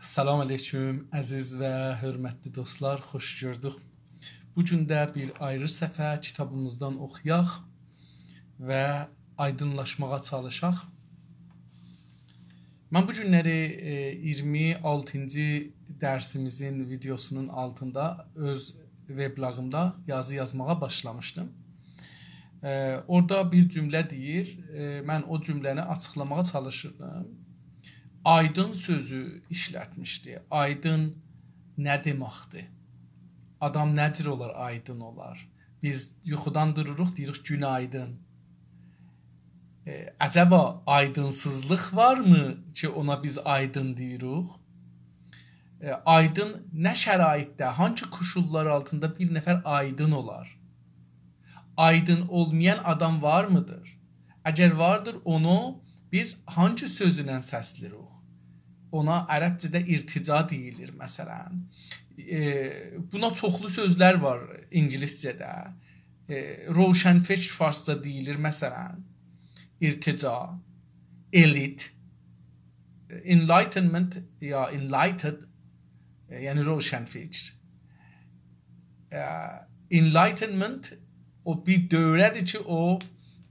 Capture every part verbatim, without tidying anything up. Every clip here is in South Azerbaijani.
سلام علیکم، عزیز و حؤرمتلی دوستلار، خوش گؤردوک. بو گون ده بیر آیری صفحه کیتابیمیزدان اوخویاق و آیدینلاشماغا چالیشاق. من بو گونلری، ائ، اییرمی آلتینجی درسیمیزین ویدئوسونون آلتیندا اؤز وبلاگیمدا یازی یازماغا باشلامیشدیم. ائ، اورادا بیر جمله دئییر، ائ، من او جمله‌نی آچیقلاماغا چالیشیردیم. آیدین سؤزو ایشلتمیشدی. آیدین نه دئمکدیر؟ آدام نه جور اولار، آیدین اولار؟ بیز یوخودان دوروروق، دئییریک: «گون‌آیدین.» ائ، عجبا آیدینسیزلیق وارمی کی، اونا بیز آیدین دئییریک؟ ائ، آیدین نه شرایطده، هانسی کوشوللار آلتیندا بیر نفر آیدین اولار؟ آیدین اولمایان آدام وارمیدیر؟ اگر واردیر، اونو بیز هانسی سؤزله سسله‌ییریک؟ اونا عربجه‌ده ارتجاع دئییلیر، مثلا. ائ، بونا چوخلو سؤزلر وار اینگیلیسجه‌ده. ائ، روشنفکر فارسجا دئییلیر، مثلا، ارتجاع، elite، enlightenment یا enlightened، ائ، یعنی روشنفکر. ائ، enlightenment او بیر دؤوره‌دیر کی، او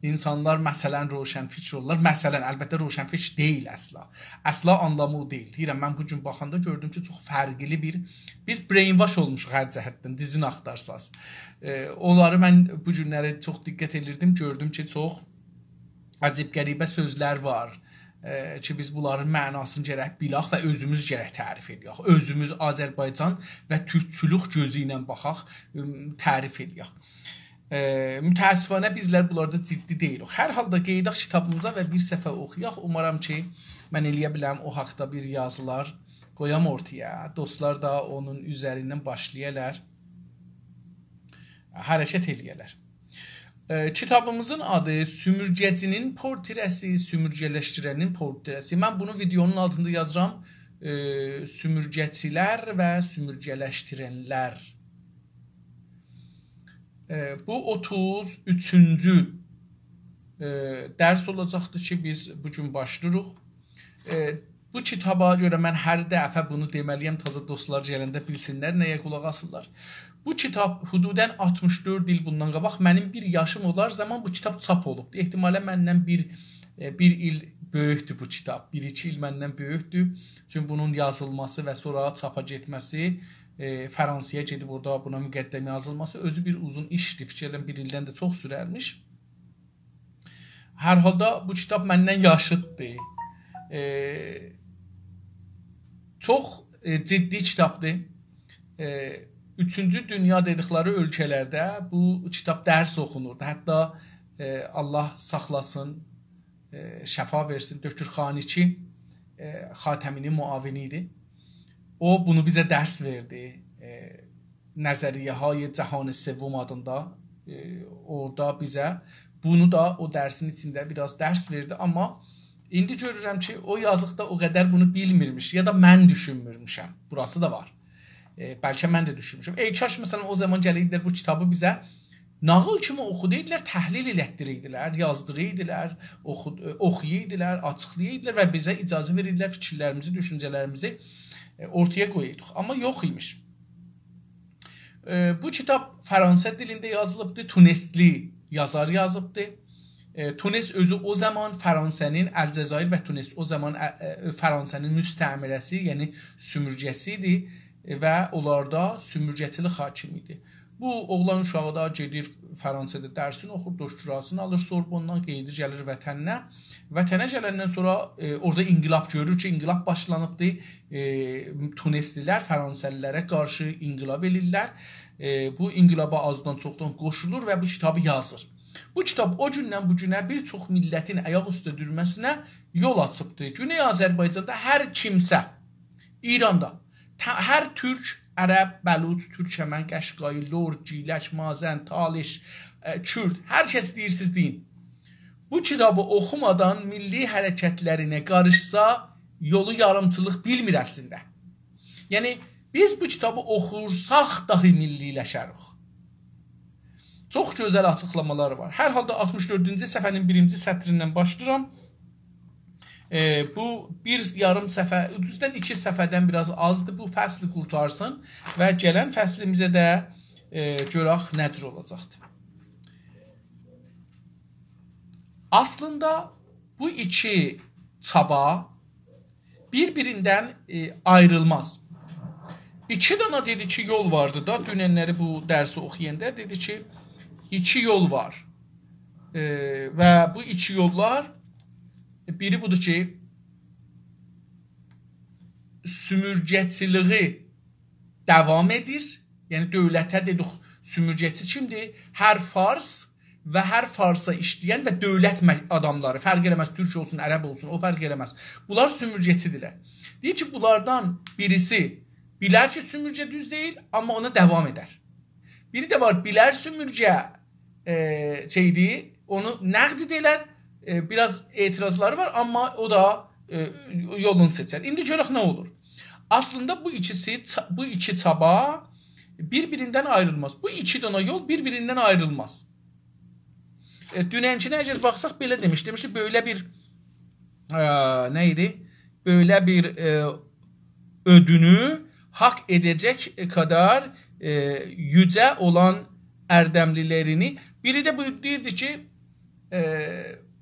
اینسانلار، مثلا، روشنفکر اولورلار. مثلا، البته، روشنفکر دئییل اصلا. اصلا آنلامی او دئییل. دئییرم، من بو گون باخاندا گؤردوم کی، چوخ فرقلی بیر، بیز brainwash اولموشوق هر جهتدن، دوزونو آختارساز. ائ، اونلاری من بو گونلری چوخ دقت ائدیردیم، گؤردوم کی، چوخ عجیب غریبه سؤزلر وار، ائ، کی، بیز بونلارین معناسینی گرک بیلک و اؤزوموز گرک تعریف ائدک. اؤزوموز آذربایجان و تورکچولوک گؤزو ایله باخاق، ایم، تعریف ائدک. ائ، متأسفانه بیزلر بونلاردا جدی دئییلیک. هر حالدا قئییداق کیتابیمیزا و بیر صفحه اوخویاق. اومارام کی، من ائلیه بیلم او حاقدا بیر یازیلار قویام اورتایا. دوستلار دا اونون اوزریندن باشلایالار، حرکت ائلیه‌لر. ائ، کیتابیمیزین آدی سومورگه‌چی‌نین پورتره‌سی، سومورگه‌لشدیرنین پورتره‌سی. من بونو ویدئونون آلتیندا یازیرام. ائ، سومورگه‌چی‌لر و سومورگه‌لشدیرن‌لر. ائ، بو اوتوز اوچونجو، ائ، درس اولاجاقدیر کی، بیز بو گون باشلاییریق. ائ، بو کیتابا گؤره من هر دفعه بونو دئمه‌لی‌یم، تازا دوستلار گلنده بیلسینلر، نه‌یه قولاق آسیرلار. بو کیتاب حدوداً آلتمیش دؤرد ایل بوندان قاباق، منیم بیر یاشیم اولار زامان بو کیتاب چاپ اولوبدو. احتمالاً مندن بیر، ائ، بیر ایل بؤیوکدور بو کیتاب. بیر-ایکی ایل مندن بؤیوکدور. چونکی بونون یازیلماسی و سونرا چاپا گئتمه‌سی، ائ، فرانسه‌یه گئدیب اورادا بونا مقدمه یازیلماسی اؤزو بیر اوزون ایشدیر. فیکیر ائدیرم، بیر ایلدن ده چوخ سوررمیش. هر حالدا بو کیتاب مندن یاشیددیر. ائ، چوخ، ائ، جدی کیتابدیر. ائ، اوچونجو دونیا دئدیکلری اؤلکه‌لرده بو کیتاب درس اوخونوردو. حتی، ائ، الله ساخلاسین، ائ، شفا وئرسین، دکتر خانیچی، ائ، خاتمی‌نین معاونی ایدی. او بونو بیزه درس وئردی. ائ، نظریه‌های جهان سوم آدیندا، ائ، اورادا بیزه بونو دا او درسین ایچینده بیر آز درس وئردی. آمما ایندی گؤرورم کی، او یازیق دا او قدر بونو بیلمیرمیش، یا دا من دوشونمورموشم. بوراسی دا وار. ائ، بلکه من ده دوشونموشم. ای کاش، مثلا، او زامان گله‌یدیلر بو کیتابی بیزه ناغیل کیمی اوخودایدیلار، تحلیل ائلتدیریدیلر، یازدیریدیلار، اوخو-، ائ، اوخویایدیلار، آچیقلایایدیلار و بیزه اجازه وئریردیلر فیکیرلریمیزی، دوشونجه‌لریمیزی، ائ، اورتایا قویایدیق. آمما یوخ ایمیش. ائ، بو کیتاب فرانسه دیلینده یازیلیبدی، تونسلی یازار یازیبدی. ائ، تونس اؤزو او زامان فرانسه‌نین، الجزایر و تونس او زامان، ا، ا، فرانسه‌نین مستعمره‌سی، یعنی سومورگه‌سی ایدی، ائ، و اونلاردا سومورگه‌چیلیک حاکم ایدی. بو اوغلان اوشاغی دا گئدیر فرانسه‌ده درسینی اوخور، دکتراسینی آلیر سوربوندان، قئییدیر گلیر وطنینه. وطنه گلندن سونرا، ائ، اورادا انقلاب گؤرور کی، انقلاب باشلانیبدی. ائ، تونسلی‌لر فرانسه‌لی‌لره قارشی انقلاب ائله‌ییرلر. ائ، بو انقلابا آزدان چوخدان قوشولور و بو کیتابی یازیر. بو کیتاب او گوندن بو گونه بیر چوخ میللتین آیاق اوسته دورمه‌سینه یول آچیبدیر. گونئی آذربایجاندا هر کیمسه، ایراندا، ته-، هر تورک، عرب، بلوچ، تورکمن، قشقایی، لر، گیلک، مازن، تالیش، ائ، کورد، هر کس دئییرسیز دئیین، بو کیتابی اوخومادان میللی حرکتلرینه قاریشسا، یولو یاریمچیلیق بیلمیر اصلینده. یعنی، بیز بو کیتابی اوخورساق داهی میللی‌لشریک. چوخ گؤزل آچیقلامالاری وار. هر حالدا آلتمیش دؤردونجو صفحه‌نین بیرینجی سطریندن باشلاییرام. ائ، بو بیر یاریم صفحه، دوزدن ایکی صفحه‌دن بیر آز آزدیر. بو فصلی قورتارسین و گلن فصلیمیزه ده، ائ، گؤرک نه جور اولاجاقدیر. اصلینده بو ایکی چابا بیر-بیریندن، ائ، آیریلماز. ایکی دانا دئدی کی، یول واردی دا. دوننلری بو درسی اوخویاندا دئدی کی، ایکی یول وار. ائ، و بو ایکی یوللار، بیری بودور کی، سومورگه‌چیلیگی داوام ائدیر. یعنی دؤولته دئدیک، سومورگه‌چی کیمدیر؟ هر فارس و هر فارسا ایشله‌ین و دؤولت مه-، آداملاری، فرق ائله‌مز، تورک اولسون، عرب اولسون، او فرق ائله‌مز. بونلار سومورگه‌چی‌دیرلر. دئییر کی، بونلاردان بیریسی بیلر کی، سومورگه دوز دئییل، آمما اونا داوام ائدر. بیری ده وار، بیلر سومورگه، ائ، شئیدیر، اونو نقد ائدر، ائ، بیر آز اعتراضلاری وار، آمما او دا، ائ، یولونو سئچر. ایندی گؤرک نه اولور. اصلینده بو ایکیسی، چا-، بو ایکی چابا بیر-بیریندن آیریلماز. بو ایکی دانا یول بیر-بیریندن آیریلماز. ائ، دوننکینه اگر باخساق، بئله دئمیش. دئمیشدی، بئله بیر، ائ، نه ایدی؟ بئله بیر، ائ، اؤدونو حاق ائده‌جک قدر، ائ، یوجه اولان اردملی‌لرینی. بیری ده بو دئییردی کی، ائ،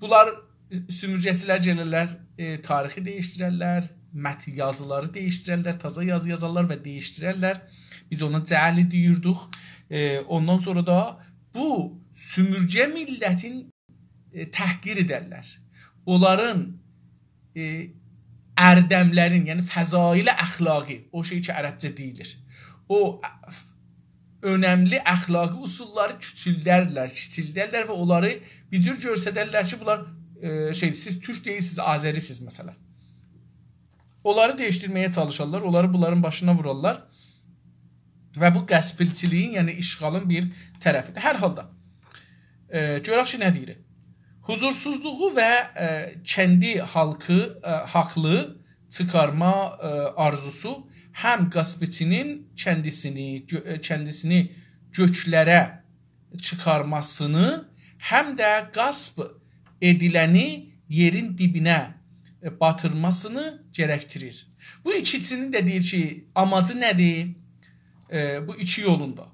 بونلار، سومورگه‌چی‌لر گلیرلر، ائ، تاریخی دییشدیررلر، متن یازیلاری دییشدیررلر، تازا یازی یازارلار و دییشدیررلر. بیز اونا جعلی دئییردیک. ائ، اوندان سونرا دا بو سومورگه میللتین، ائ، تحقیر ائدرلر. اونلارین، ائ، اردملرین، یعنی فضایل اخلاقی، او شئی کی، عربجه دئییلیر. او، ا-، ف-، اؤنملی اخلاقی اصوللاری کوچولدرلر، کیچیلدرلر و اونلاری بیر جور گؤستررلر کی، بونلار، ائ، شئی، سیز تورک دئییلسینیز، آذری‌سینیز، مثلا. اونلاری دییشدیرمه‌یه چالیشارلار، اونلاری بونلارین باشینا وورارلار. و بو غصبچیلیگین، یعنی اشغالین بیر طرفیدیر. هر حالدا، ائ، گؤرک کی، نه دئییر. حضورسوزلوغو و، ائ، کندی حالقی، ائ، حاقلی چیخارما، ائ، آرزوسو هم غصبچی‌نین کندیسینی، گؤ-، ائ، کندیسینی گؤکلره چیخارماسینی، هم ده غصب ائدیلنی یئرین دیبینه، ائ، باتیرماسینی گرکدیریر. بو ایکیسینین ده دئییر کی، آماجی نه‌دیر؟ ائ، بو ایکی یولون دا.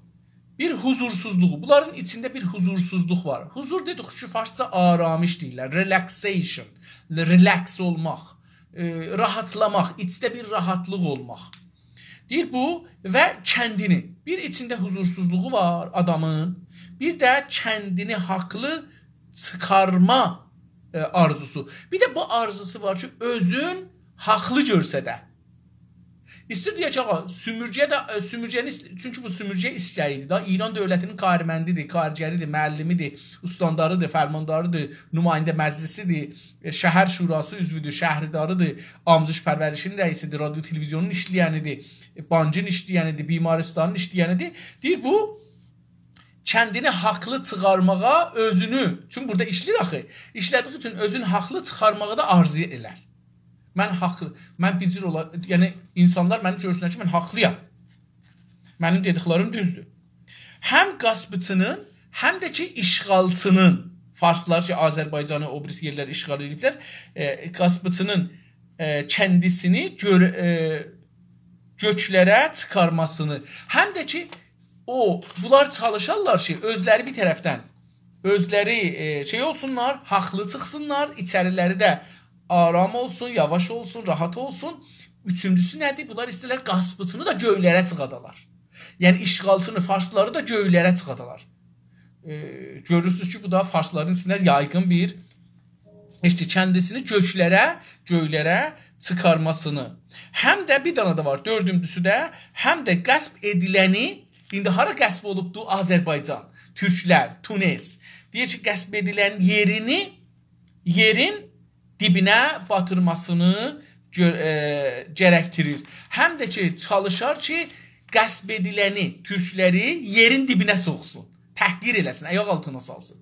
بیر حضورسوزلوغو، بونلارین ایچینده بیر حضورسوزلوق وار. حضور دئدیک کی، فارسجا آرامش دئییرلر، relaxation، relax اولماق، ائ، راحاتلاماق، ایچده بیر راحاتلیق اولماق. دئییر بو و کندینی. بیر ایچینده حضورسوزلوغو وار آدامین، بیر ده کندینی حاقلی چیخارما، ائ، آرزوسو. بیر ده بو آرزوسو وار کی، اؤزون حاقلی گؤرسده. ایسته‌ییر دئیه کی، آغا، سومورگه ده، ائ، سومورگه‌نی ایست-، چونکی بو سومورگه ایسته‌ییردی دا. ایران دؤولتینین کارمندی‌دیر، کارگری‌دیر، معلمی‌دیر، استانداری‌دیر، فرمانداری‌دیر، نماینده مجلسی‌دیر، ائ، شهر شوراسی عضوودور، شهرداری‌دیر، آموزش پرورشین رئیسی‌دیر، رادیو تلویزیونون ایشله‌ینی‌دیر، ائ، بانکین ایشله‌ینی‌دیر، بیمارستانین ایشله‌ینی‌دیر. دئییر، بو کندینی حاقلی چیخارماغا اؤزونو، چون بورادا ایشله‌ییر آخی، ایشله‌دیگی اوچون اؤزون حاقلی چیخارماغا دا آرزو ائلر. من حاقلی، من بیر جور اولا-، یعنی اینسانلار منی گؤرسونلر کی، من حاقلی‌یام. منیم دئدیکلریم دوزدور. هم غصبچی‌نین، هم ده کی، اشغالچی‌نین، فارسلار کی، آذربایجانی، او بیریسی یئرلری اشغال ائدیبلر، ائ، غصبچی‌نین، ائ، کندیسینی گؤر-، ائ، گؤکلره چیخارماسینی، هم ده کی، او، بونلار چالیشارلار کی، اؤزلری بیر طرفدن، اؤزلری، ائ، شئی اولسونلار، حاقلی چیخسینلار، ایچری‌لری ده آرام اولسون، یاواش اولسون، راحات اولسون. اوچونجوسو نه‌دیر؟ بونلار ایسته‌ییرلر غصبچی‌نی دا گؤیلره چیخادالار. یعنی اشغالچی‌نی، فارسلاری دا گؤیلره چیخادالار. ائ، گؤرورسونوز کی، بو دا فارسلارین ایچینده یایغین بیر ایشدیر، کندیسینی گؤکلره، گؤیلره چیخارماسینی. هم ده بیر دنه ده وار، دؤردونجوسو ده، هم ده غصب ائدیلنی، ایندی هارا غصب اولوبدو؟ آذربایجان، تورکلر، تونس. دئییر کی، غصب ائدیلن یئرینی، یئرین دیبینه باتیرماسینی گؤ-، ائ، گرکدیریر. هم ده کی، چالیشار کی، غصب ائدیلنی، تورکلری یئرین دیبینه سوخسون، تحقیر ائله‌سین، آیاق آلتینا سالسین.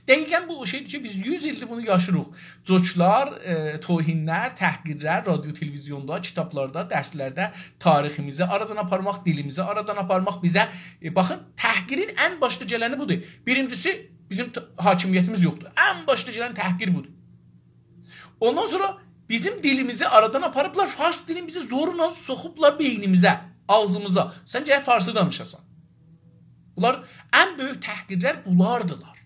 دقیقا بو او شئیدیر کی، بیز یوز ایلدیر بونو یاشیریق. جوکلار، ائ، توهینلر، تحقیرلر، رادیو، تلویزیوندا، کیتابلاردا، درسلرده تاریخیمیزی آرادان آپارماق، دیلیمیزی آرادان آپارماق بیزه، ائ، باخین، تحقیرین ان باشدا گلنی بودور. بیرینجیسی، بیزیم ت-، حاکمیتیمیز یوخدور. ان باشدا گلن تحقیر بودور. اوندان سونرا بیزیم دیلیمیزی آرادان آپاریبلار، فارس دیلین بیزی زورلا سوخوبلار بئینیمیزه، آغزیمیزا. سن گرک فارسی دانیشاسان. بونلار ان بؤیوک تحقیرلر بولاردیلار.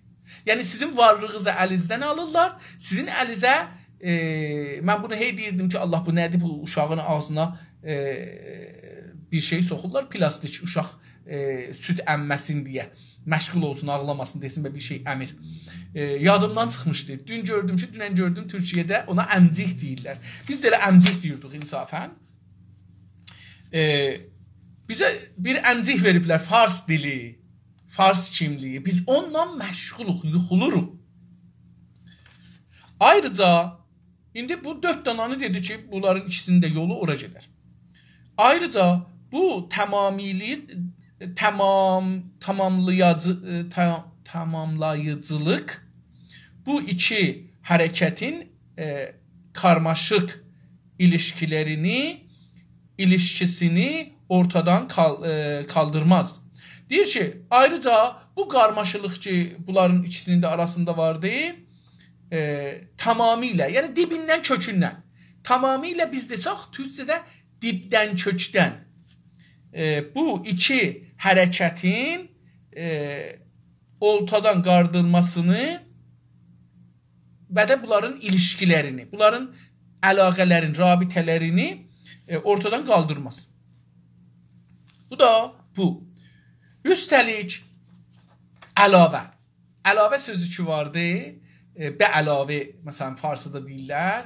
یعنی سیزین وارلیغینیزی الینیزدن آلیرلار، سیزین الینیزه، ائ، من بونو هئی دئییردیم کی، الله، بو نه‌دیر، بو اوشاغین آغزینا، ائ، بیر شئی سوخورلار، پلاستیک، اوشاق، ائ، سود اممه‌سین دئیه، مشغول اولسون، آغلاماسین، دئسین به بیر شئی امیر. ائ، یادیمدان چیخمیشدی. دون گؤردوم کی، دونن گؤردوم تورکیه‌ده اونا امجیک دئییرلر. بیز ده ائله امجیک دئییردیک انصافاً. ائ، بیزه بیر امجیک وئریبلر، فارس دیلی، فارس کیملیگی. بیز اونونلا مشغولوق، یوخولوروق. آیریجا ایندی بو دؤرد دانانی دئدی کی، بونلارین ایکیسینین ده یولو اورا گئدر. آیریجا بو تمامیلی، تمام، تماملاییجی، ائ، تا-، تماملاییجیلیق بو ایکی حرکتین، ائ، کارماشیق ایلیشکیلرینی، ایلیشکیسینی اورتادان قال-، ائ، قالدیرماز. دئییر کی، آیریجا بو قارماشیلیق کی، بونلارین ایکیسینین ده آراسیندا واردی، ائ، تمامیله، یعنی دیبیندن، کؤکوندن، تمامیله بیز دئسک، تورکجه‌ده دیبدن، کؤکدن، ائ، بو ایکی حرکتین، ائ، اورتادان قالدیرماسینی و ده بونلارین ایلیشکیلرینی، بونلارین علاقه‌لرین، رابطه‌لرینی، ائ، اورتادان قالدیرماز. بو دا بو. اوسته‌لیک، علاوه. علاوه سؤزو کی واردی، ائ، به علاوه، مثلاً، فارسیدا دئییرلر،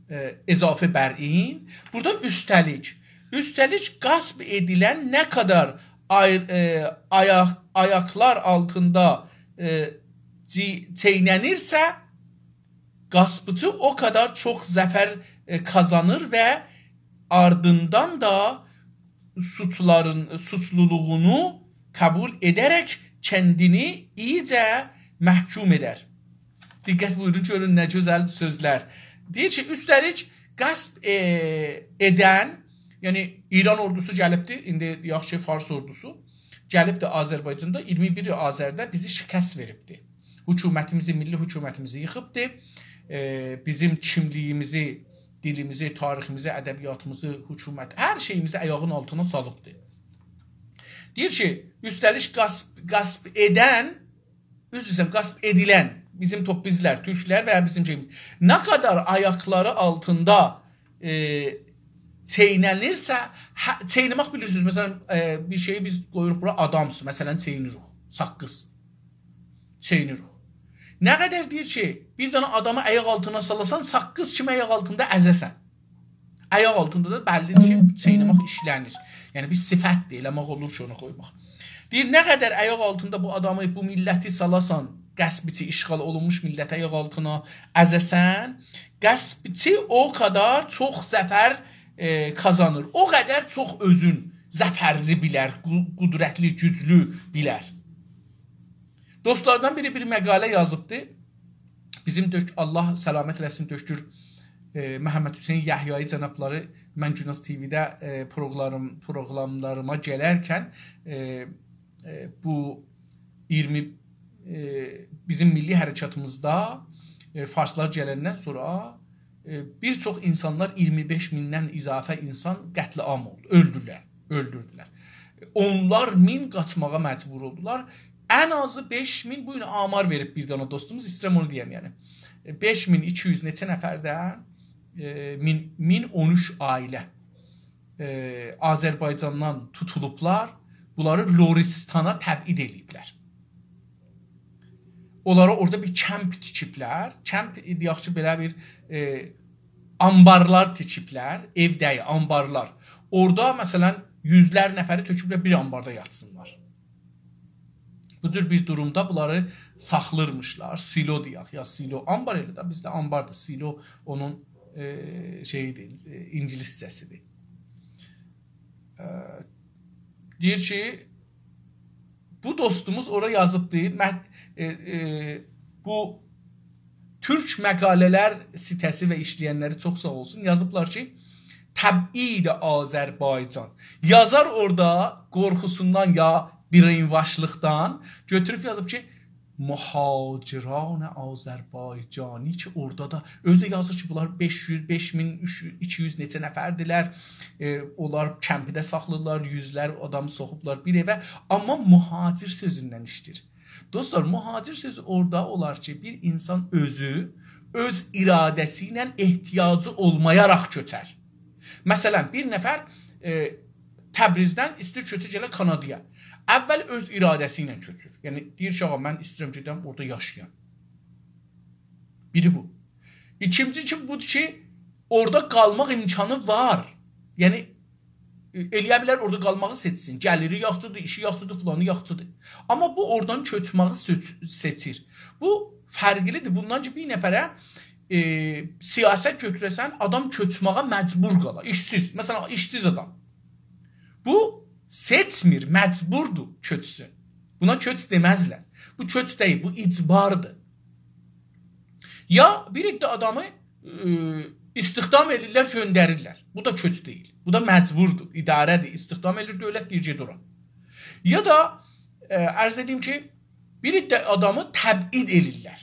ائ، اضافه بر این. بورادا اوسته‌لیک. اوسته‌لیک، غصب ائدیلن نه قدر آی-، ائ، آیاق-، آیاقلار آلتیندا، ائ، چی-، چئینه‌نیرسه، غصبچی او قدر چوخ ظفر، ائ، قازانیر و آردیندان دا سوچلارین، سوچلولوغونو قبول ائده‌رک کندینی ایییجه محکوم ائدر. دقت بویورون، گؤرون نه گؤزل سؤزلر. دئییر کی، اوسته‌لیک غصب، ائ، ائدن، یعنی ایران اوردوسو گلیبدی، ایندی یاخشی فارس اوردوسو گلیبدی آذربایجاندا، اییرمی بیر آذرده بیزی شکست وئریبدی. حکومتیمیزی، میللی حکومتیمیزی ییخیبدی. ائ، بیزیم کیملیگیمیزی، دیلیمیزی، تاریخیمیزی، ادبیاتیمیزی، حکومت، هر شئییمیزی آیاغین آلتینا سالیبدی. دئییر کی، اوسته‌لیک غصب، غصب ائدن، عذر ایسته‌ییرم، غصب ائدیلن، بیزیم توپ، بیزلر، تورکلر و یا بیزیم شئییمیز، نه قدر آیاقلاری آلتیندا، ائ، چئینه‌نیرسه، هه، چئینه‌مک بیلیرسینیز، مثلاً، ائ، بیر شئیی بیز قویوروق بورا، آدامسیز، مثلاً، چئینیریک، ساققیز. چئینیریک. نه قدر دئییر کی، بیر دنه آدامی آیاق آلتینا سالاسان، ساققیز کیمی آیاق آلتیندا ازه‌سن. آیاق آلتیندا دا بللی‌دیر کی، چئینه‌مک ایشله‌نیر. یعنی، بیر صفت‌دیر، ائله‌مک اولور کی، اونو قویماق. دئییر، نه قدر آیاق آلتیندا بو آدامی، بو میللتی سالاسان، غصبچی، اشغال اولونموش میللتی آیاق آلتینا ازه‌سن، غصبچی او قدر چوخ ظفر، ائ، قازانیر. او قدر چوخ اؤزون ظفرلی بیلر، قو-، قدرتلی، گوجلو بیلر. دوستلاردان بیری بیر مقاله یازیبدی. بیزیم دؤک-، الله سلامت ائله‌سین، دؤکتور، ائ، محمدحسین یحیایی جنابلاری، من گوناز تی‌وی‌ده، ائ، پروگرام-، پروگراملاریما گلرکن، ائ، ائ، بو اییرمی، ائ، بیزیم میللی حرکاتیمیزدا، ائ، فارسلار گلندن سونرا، ائ، بیر چوخ اینسانلار، اییرمی بئش میندن اضافه اینسان قتل‌عام اولدو، اؤلدولر، اؤلدوردولر. اونلار مین قاچماغا مجبور اولدولار. ان آزی بئش مین، بو گون آمار وئریب بیر دنه دوستوموز، ایسته‌ییرم اونو دئیم، یعنی. ائ، بئش مین ایکی یوز نئچه نفردن، ائ، مین، مین اون اوچ عائله، ائ، آذربایجاندان توتولوبلار، بونلاری لرستانا تبعید ائله‌ییبلر. اونلارا اورادا بیر کمپ تیکیبلر. کمپ، دئیک کی، بئله بیر، ائ، آنبارلار تیکیبلر، ائو دئییل، آنبارلار. اورادا، مثلاً، یوزلر نفری تؤکوبلر بیر آنباردا یاتسینلار. بو جور بیر دورومدا بونلاری ساخلیرمیشلار. سیلو دئیک، یا سیلو، آنبار ائله ده، بیزده آنباردیر. سیلو اونون، ائ، شئیی‌دیر، ائ، اینگیلیسجه‌سی‌دیر. ائ، دئییر کی، بو دوستوموز اورا یازیبدی، مه-، ائ، ائ، بو تورک مقاله‌لر سیته‌سی و ایشله‌ینلری چوخ ساغ اولسون، یازیبلار کی، تبعید آذربایجان. یازار اورادا قورخوسوندان یا brainwashلیقدان گؤتوروب یازیب کی، مهاجران آذربایجانی کی، اورادا دا اؤزو ده یازیر کی، بونلار بئش یوز، بئش مین ایکی یوز نئچه نفردیلر. ائ، اونلار کمپده ساخلاییرلار، یوزلر آدام سوخوبلار بیر ائوه. آمما مهاجر سؤزوندن ایشله‌ییر. دوستلار، مهاجر سؤزو اورادا اولار کی، بیر اینسان اؤزو اؤز اراده‌سی ایله احتیاجی اولمایاراق کؤچر. مثلا، بیر نفر، ائ، تبریزدن ایسته‌ییر کؤچه گله کانادایا. اول اؤز اراده‌سی ایله کؤچور. یعنی، دئییر کی، «آغا، من ایسته‌ییرم گئدم اورادا یاشایام.» بیری بو. ایکینجی کی، بودور کی، اورادا قالماق امکانی وار. یعنی، ائ، ائلیه بیلر اورادا قالماغی سئچسین. گلیری یاخشیدیر، ایشی یاخشیدیر، فلانی یاخشیدیر. آمما بو اورادان کؤچمه‌یی سئچ-، سئچیر. بو فرقلیدیر. بوندان کی، بیر نفره، ائ، سیاست گؤتوره‌سن، آدام کؤچمه‌یه مجبور قالار. ایشسیز. مثلا، ایشسیز آدام. بو سئچمیر، مجبوردور کؤچسون. بونا کؤچ دئمزلر. بو کؤچ دئییل، بو اجباردیر. یا بیر عده آدامی، ائ، استخدام ائدیرلر، گؤندریرلر. بو دا کؤچ دئییل. بو دا مجبوردور، اداره‌دیر، استخدام ائدیر دؤولت، دئییر، «گئت اورا.» یا دا، ائ، عرض ائدیم کی، بیر عده آدامی تبعید ائدیرلر.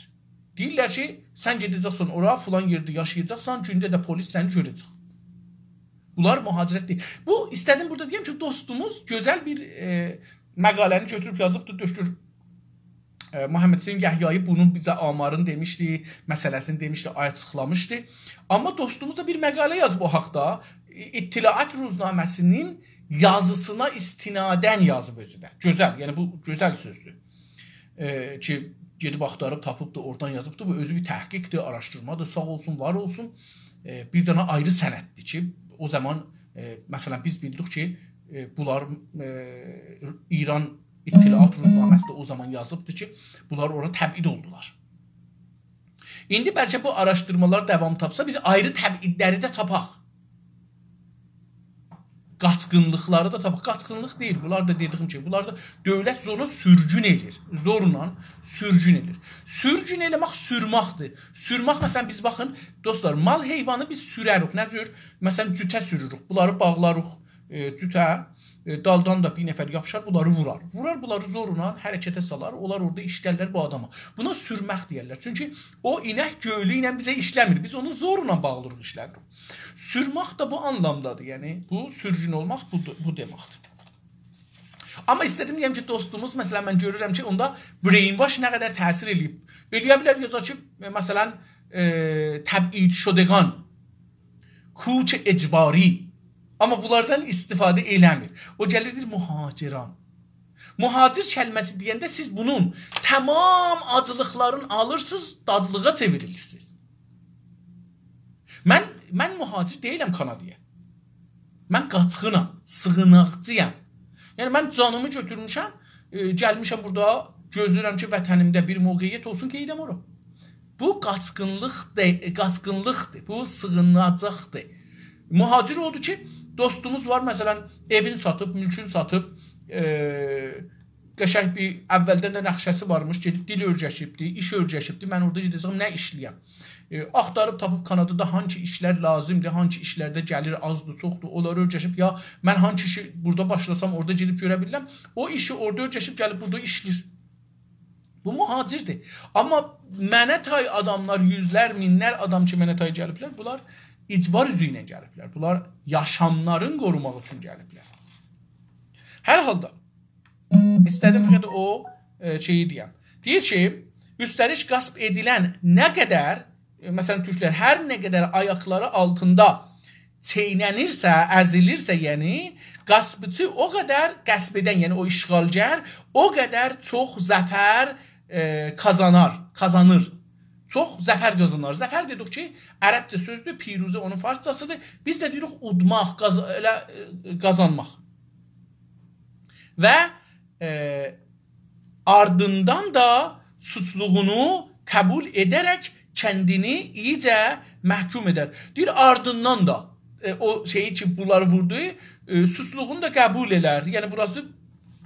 دئییرلر کی، «سن گئده‌جکسن اورا، فلان یئرده یاشایاجاقسان، گونده ده پلیس سنی گؤره‌جک.» بونلار مهاجرت دئییل. بو، ایسته‌دیم بورادا دئیم کی، دوستوموز گؤزل بیر، ائ، مقاله‌نی گؤتوروب یازیبدی، دکتر، ائ، محمدحسین یحیایی بونون بیزه آمارینی دئمیشدی، مسئله‌سینی دئمیشدی، آچیقلامیشدی. آمما دوستوموز دا بیر مقاله یازیب او حاقدا. ائ، اطلاعات روزنامه‌سینین یازیسینا استناداً یازیب اؤزو ده. گؤزل، یعنی بو گؤزل سؤزدور. ائ، کی، گئدیب آختاریب تاپیبدی، اورادان یازیبدی. بو اؤزو بیر تحقیقدیر، آراشدیرمادیر. ساغ اولسون، وار اولسون. ائ، بیر دنه آیری سنددیر کی، او زامان، ائ، مثلا، بیز بیلدیک کی، ائ، بونلار، ائ، ایران اطلاعات روزنامه‌سی ده او زامان یازیبدی کی، بونلار اورا تبعید اولدولار. ایندی بلکه بو آراشدیرمالار داوام تاپسا، بیز آیری تبعیدلری ده تاپاق. قاچقینلیقلاری دا تاپاق. قاچقینلیق دئییل، بونلار دا دئدیگیم کیمی، بونلار دا دؤولت اونو سورگون ائله‌ییر. زورلا سورگون ائله‌ییر. سورگون ائله‌مک سورماقدیر. سورماق، مثلا، بیز باخین، دوستلار، مال حیوانی بیز سورریک. نه جور؟ مثلا، جوته سوروروک، بونلاری باغلاریق، ائ، جوته، ائ، دالدان دا بیر نفر یاپیشار، بونلاری وورار. وورار، بونلاری زورلا حرکته سالار، اونلار اورادا ایشلرلر بو آداما. بونا سورمک دئیرلر. چونکی او اینک گؤیلو ایله بیزه ایشله‌میر. بیز اونو زورلا باغلیریق، ایشله‌دیریک. سورمک ده بو آنلامدادیر. یعنی، بو سورگون اولماق بو، بو دئمکدیر. آمما ایسته‌دیم دئیم کی، دوستوموز، مثلا، من گؤرورم کی، اوندا brainwash نه قدر تأثیر ائله‌ییب. ائلیه بیلر یازا کی، مثلا، ائ، تبعید شدگان، کوچ اجباری. آمما بونلاردان استفاده ائله‌میر. او گلیر دئییر مهاجران. مهاجر کلمه‌سی دئینده سیز بونون تمام آجیلیقلارینی آلیرسینیز، دادلیغا چئویریرسینیز. من، من مهاجر دئییلم کانادایا. من قاچقینام، سیغیناقچی‌یام. یعنی، من جانیمی گؤتورموشم، ائ، گلمیشم بورادا، گؤزله‌ییرم کی، وطنیمده بیر موقعیت اولسون، گئدم اورا. بو قاچقینلیق دئ-، قاچقینلیقدیر، بو سیغیناجاقدیر. مهاجر اودور کی، دوستوموز وار، مثلا، ائوین ساتیب، مولکون ساتیب، ائ، قشنگ بیر، اولدن ده نقشه‌سی وارمیش، گئدیب دیل اؤیرشیبدی، ایش اؤیرشیبدی، من اورادا گئده‌جم، نه ایشله‌یم؟ ائ، آختاریب تاپیب کانادادا هانسی ایشلر لازیمدیر، هانسی ایشلرده گلیر آزدیر، چوخدور، اونلاری اؤیرشیب، یا من هانسی ایشی بورادا باشلاسام، اورادا گئدیب گؤره بیلیرم. او ایشی اورادا اؤیرشیب، گلیب بورادا ایشله‌ییر. بو مهاجردیر. آمما منه تای آداملار، یوزلر، مینلر آدام کی، منه تای گلیبلر، بونلار اجبار اوزو ایله گلیبلر. بونلار یاشاملارین قوروماق اوچون گلیبلر. هر حالدا، ایسته‌دیم فقط او، ائ، شئیی دئیم. دئییر کی، اوسته‌لیک غصب ائدیلن نه قدر، ائ، مثلا، تورکلر هر نه قدر آیاقلاری آلتیندا چئینه‌نیرسه، ازیلیرسه، یعنی، غصبچی او قدر، غصب ائدن، یعنی او اشغالگر، او قدر چوخ ظفر، ائ، قازانار، قازانیر. چوخ ظفر قازانار. ظفر دئدیک کی، عربجه سؤزدور، پیروزه اونون فارسجاسیدیر. بیز ده دئییریک اودماق، قاز-، ائله، ائ، قازانماق. و، ائ، آردیندان دا سوچلوغونو قبول ائده‌رک کندینی ایییجه محکوم ائدر. دئییر، آردیندان دا، ائ، او شئیی کی، بونلاری ووردو، ائ، سوچلوغونو دا قبول ائلر. یعنی، بوراسی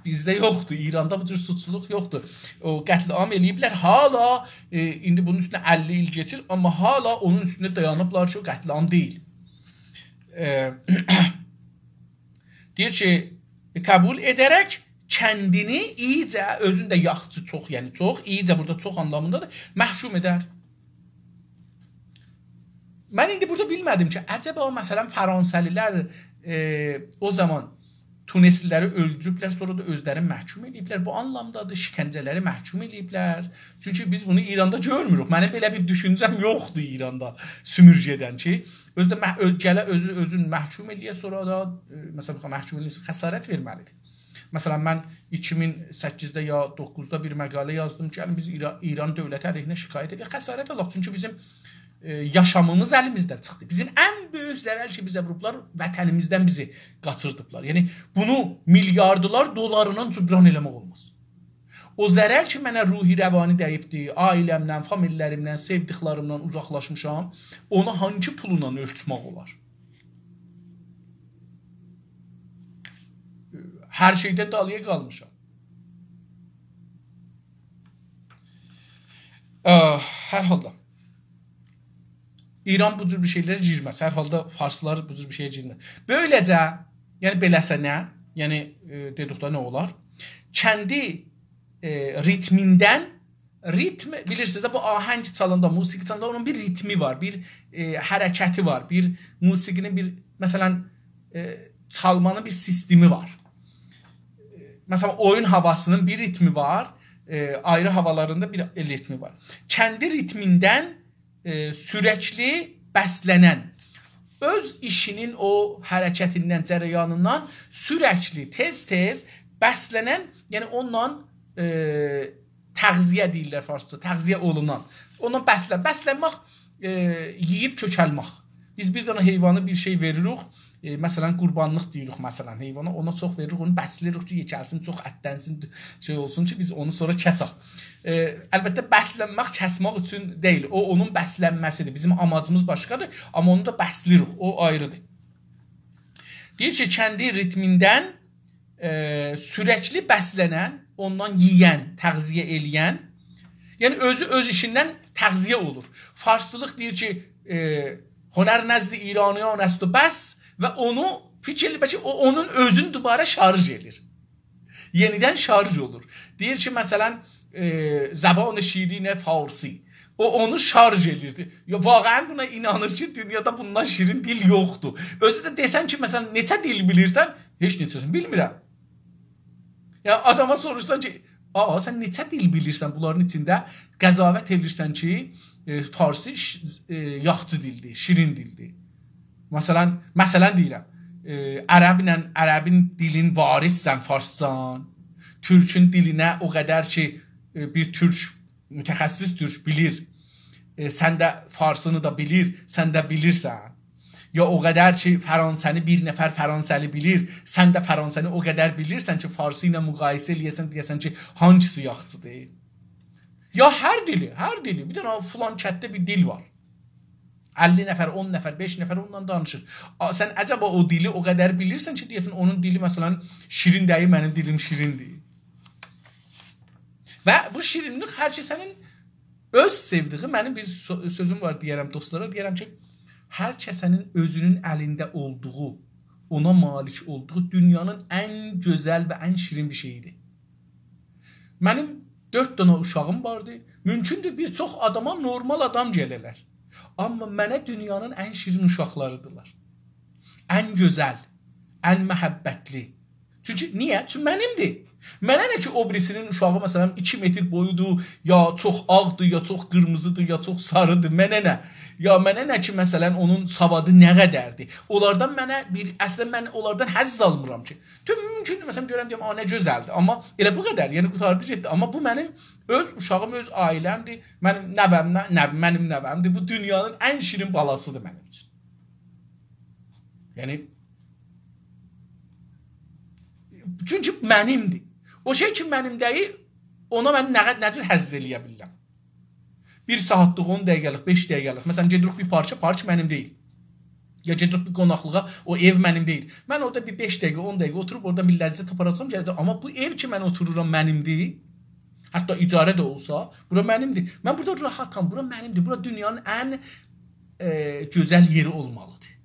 بیزده یوخدور، ایراندا بو جور سوچلولوق یوخدور. او قتل‌عام ائله‌ییبلر، حالا، ائ، ایندی بونون اوستونه اللی ایل کئچیر، آمما حالا اونون اوستونده دایانیبلار کی، او قتل‌عام دئییل. ائ، دئییر کی، قبول ائده‌رک کندینی ایییجه، اؤزون ده یاخچی چوخ، یعنی چوخ، ایییجه بورادا چوخ آنلامیندادیر، محکوم ائدر. من ایندی بورادا بیلمه‌دیم کی، عجبا، مثلا، فرانسه‌لی‌لر، ائ، او زامان تونسلی‌لری اؤلدوروبلر، سونرا دا اؤزلرینی محکوم ائله‌ییبلر. بو آنلامدادیر، شکنجه‌لری محکوم ائله‌ییبلر. چونکی بیز بونو ایراندا گؤرموروک. منیم بئله بیر دوشونجه‌م یوخدور ایراندا سومورگه ائدن کی، اؤزو ده مح-، اؤ-، گله اؤزو، اؤزون محکوم ائله‌یه، سونرا دا، ائ، مثلا، محکوم ائله‌یه، خسارت وئرمه‌لیدیر. مثلا، من ایکی مین سککیزده یا دوققوزدا بیر مقاله یازدیم کی، گلین بیز ایرا-، ایران دؤولتی علیهینه شکایت ائدک، خسارت آلاق. چونکی بیزیم، ائ، یاشامیمیز الیمیزدن چیخدی. بیزیم ان بؤیوک ضرر کی، بیزه ووروبلار، وطنیمیزدن بیزی قاچیردیبلار. یعنی، بونو میلیاردلار دلاریندان جبران ائله‌مک اولماز. او ضرر کی، منه روحی روانی دییبدی، عائله‌مدن، فامیللریمدن، سئودیکلریمدن اوزاقلاشمیشام، اونو هانسی پولونان اؤرتمک اولار؟ هر شئیدن دالییا قالمیشام. آه، هر حالدا. ایران بو جور بیر شئیلره گیرمز. هر حالدا فارسلار بو جور بیر شئیه گیرمز. بؤیله‌جه، یعنی بئله‌سینه، یعنی، ائ، دئدیکده نه اولار؟ کندی، ائ، ریتمیندن، ریتم، بیلیرسینیز ده، بو آهنگ چالاندا، موسیقی چالاندا اونون بیر ریتمی وار، بیر، ائ، حرکتی وار، بیر موسیقی‌نین بیر، مثلا، ائ، چالمانین بیر سیستمی وار. مثلا، اویون هاواسی‌نین بیر ریتمی وار، ائ، آیری هاوالاریندا بیر ریتمی وار. کندی ریتمیندن، ائ، سورکلی بسله‌نن، اؤز ایشی‌نین او حرکتیندن، جریانیندان سورکلی، تئز-تئز بسله‌نن، یعنی اوننان، ائ، تغذیه دئییرلر فارسجا، تغذیه اولونان. اوننان بسلن-، بسلنمک، ائ، یئییب کؤکلمک. بیز بیر دنه حیوانی بیر شئی وئریریک، ائ، مثلا، قوربانلیق دئییریک، مثلا، حیوانا، اونا چوخ وئریریک، اونو بسله‌ییریک کی، یئکلسین، چوخ اتلنسین، شئی اولسون کی، بیز اونو سونرا کسک. ائ، البته، بسلنمک کسمک اوچون دئییل، او اونون بسلنمه‌سی‌دیر. بیزیم آماجیمیز باشقادیر، آمما اونو دا بسله‌ییریک، او آیری‌دیر. دئییر کی، کندی ریتمیندن، ائ، سورکلی بسله‌نن، اوندان یئین، تغذیه ائله‌ین، یعنی اؤزو اؤز ایشیندن تغذیه اولور. فارسلیق دئییر کی، ائ، «هنر نزد ایرانیان است و بس»، و اونو فیکیر ائله‌ییر کی، او اونون اؤزون دوباره شارژ ائله‌ییر. یئنیدن شارژ اولور. دئییر کی، مثلا، ائ، «زبان شیرین فارسی». او اونو شارژ ائله‌ییر. یا، واقعا بونا اینانیر کی، دونیادا بوندان شیرین دیل یوخدور. اؤزو ده دئسن کی، مثلا، «نئچه دیل بیلیرسن؟» «هئچ نئچه‌سینی بیلمیرم.» یعنی، آداما سوروشسان کی، «آقا، سن نئچه دیل بیلیرسن بونلارین ایچینده؟» قضاوت ائدیرسن کی، ائ، فارسی ش-، ائ، یاخشی دیلدیر، شیرین دیلدیر. مثلا، مثلا دئییرم، ائ، عربله، عربین دیلین واریسسن فارسجان، تورکون دیلینه او قدر کی، ائ، بیر تورک، متخصص تورک بیلیر، ائ، سن ده فارسینی دا بیلیر، سن ده بیلیرسن. یا او قدر کی، فرانسه‌نی بیر نفر فرانسه‌لی بیلیر، سن ده فرانسه‌نی او قدر بیلیرسن کی، فارسی ایله مقایسه ائله‌یه‌سن، دئیه‌سن کی، هانگیسی یاخشیدیر؟ یا هر دیلی، هر دیلی، بیر دنه فلان کتده بیر دیل وار. اللی نفر، اون نفر، بئش نفر اونونلا دانیشیر. آ، سن عجبا او دیلی او قدر بیلیرسن کی، دئیه‌سن، اونون دیلی، مثلا، شیرین دئییل، منیم دیلیم شیریندیر. و بو شیرینلیک هر کسه‌نین اؤز سئودیگی، منیم بیر سؤ-، سؤزوم وار، دئیه‌رم دوستلارا، دئیه‌رم کی، هر کسه‌نین اؤزونون الینده اولدوغو، اونا مالیک اولدوغو دونیانین ان گؤزل و ان شیرین بیر شئییدیر. منیم دؤرد دنه اوشاغیم واردی. مومکوندور، بیر چوخ آداما نورمال آدام گله‌لر. آمما منه دونیانین ان شیرین اوشاقلاریدیرلار. ان گؤزل، ان محبتلی. چونکی، نییه؟ چونکی منیمدیر. منه نه کی، او بیریسی‌نین اوشاغی، مثلا، ایکی متر بویودور، یا چوخ آغدیر، یا چوخ قیرمیزیدیر، یا چوخ ساریدیر. منه نه؟ یا منه نه کی، مثلا، اونون سوادی نه قدردیر؟ اونلاردان منه بیر، اصلا، من اونلاردان حظ آلمیرام کی. تو مومکوندور، مثلا، گؤرم، دئیم، «آ، نه گؤزلدیر.» آمما ائله بو قدر، یعنی، قوتاردی گئتدی. آمما بو منیم اؤز اوشاغیم، اؤز عائله‌مدیر. منیم نوه‌م، نه-، نو-، منیم نوه‌مدیر. بو دونیانین ان شیرین بالاسیدیر منیم اوچون. یعنی، چونکی منیمدیر. او شئی کی، منیم دئییل، اونا من نه قد-، نه جور حظ ائله‌یه بیلیرم؟ بیر ساعاتلیق، اون دقیقه‌لیک، بئش دقیقه‌لیک. مثلا، گئدیریک بیر پارکا، پارک منیم دئییل. یا گئدیریک بیر قوناقلیغا، او ائو منیم دئییل. من اورادا بیر بئش دقیقه، اون دقیقه اوتوروب اورادا بیر لذت آپاراجاغام، گله‌جم. آمما بو ائو کی، من اوتورورام، منیمدیر. حتی اجاره ده اولسا، بورا منیمدیر. من بورادا راحاتام، بورا منیمدیر. بورا دونیانین ان، ائ، گؤزل یئری اولمالیدیر.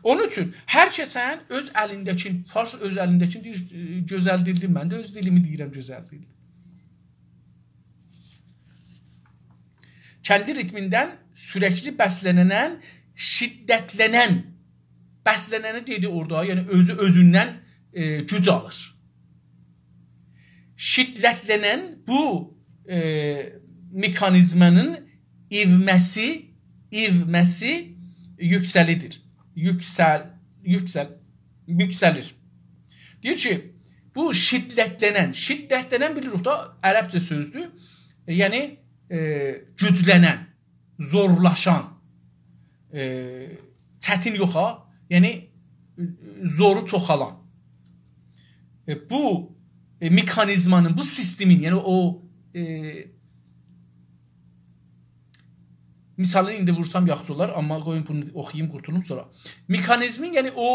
اونون اوچون هر کسین اؤز الینده‌کین، فارس اؤز الینده‌کین دئییر، ائ، گؤزل دیلدیر. من ده اؤز دیلیمی دئییرم گؤزل دیلدیر. کندی ریتمیندن سورکلی بسلننن، شدتلنن، بسلننی دئدی اورادا، یعنی اؤزو اؤزوندن، ائ، گوج آلیر. شدتلنن بو، ائ، مکانیزمانین ایومه‌سی، ایومه‌سی یوکسلیدیر. یوکسل، یوکسل، یوکسلیر. دئییر کی، بو شدتلنن، شدتلنن بیلیریک دا، عربجه سؤزدور. ائ، یعنی، ائ، گوجلنن، زورلاشان، ائ، چتین یوخ ها، یعنی، ائ، زورو چوخالان. ائ، بو، ائ، مکانیزمانین، بو سیستمین، یعنی او، ائ، مثالینی ایندی وورسام یاخشی اولار، آمما قویون بونو اوخویوم، قورتولوم سونرا. مکانیزمین، یعنی او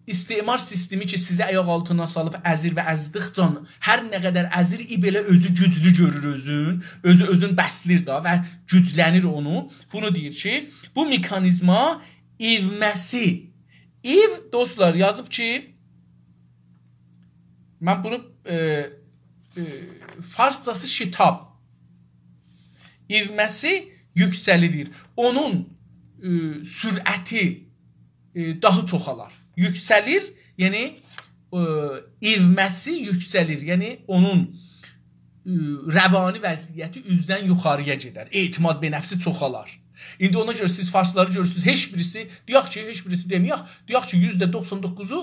استعمار سیستمی کی، سیزی آیاق آلتینا سالیب ازیر و ازدیکجه، هر نه قدر ازیر، ای بئله اؤزو گوجلو گؤرور اؤزون، اؤزو اؤزون بسلیر دا و گوجلنیر اونو. بونو دئییر کی، بو مکانیزما ایومه‌سی، ایو، دوستلار، یازیب کی، من بونو، ائ، ائ، فارسجاسی شتاب. ایومه‌سی یوکسلیدیر. اونون، ائ، سرعتی، ائ، داها چوخالار. یوکسلیر، یعنی، ائ، ایومه‌سی یوکسلیر. یعنی اونون، ائ، روانی وضعیتی اوزدن یوخاری‌یا گئدر. اعتماد به نفسی چوخالار. ایندی اونا گؤره سیز فارسلاری گؤرورسونوز، هئچ بیریسی، دئیک کی، هئچ بیریسی دئمه‌یک، دئیک کی، یوزده دوخسان دوققوزو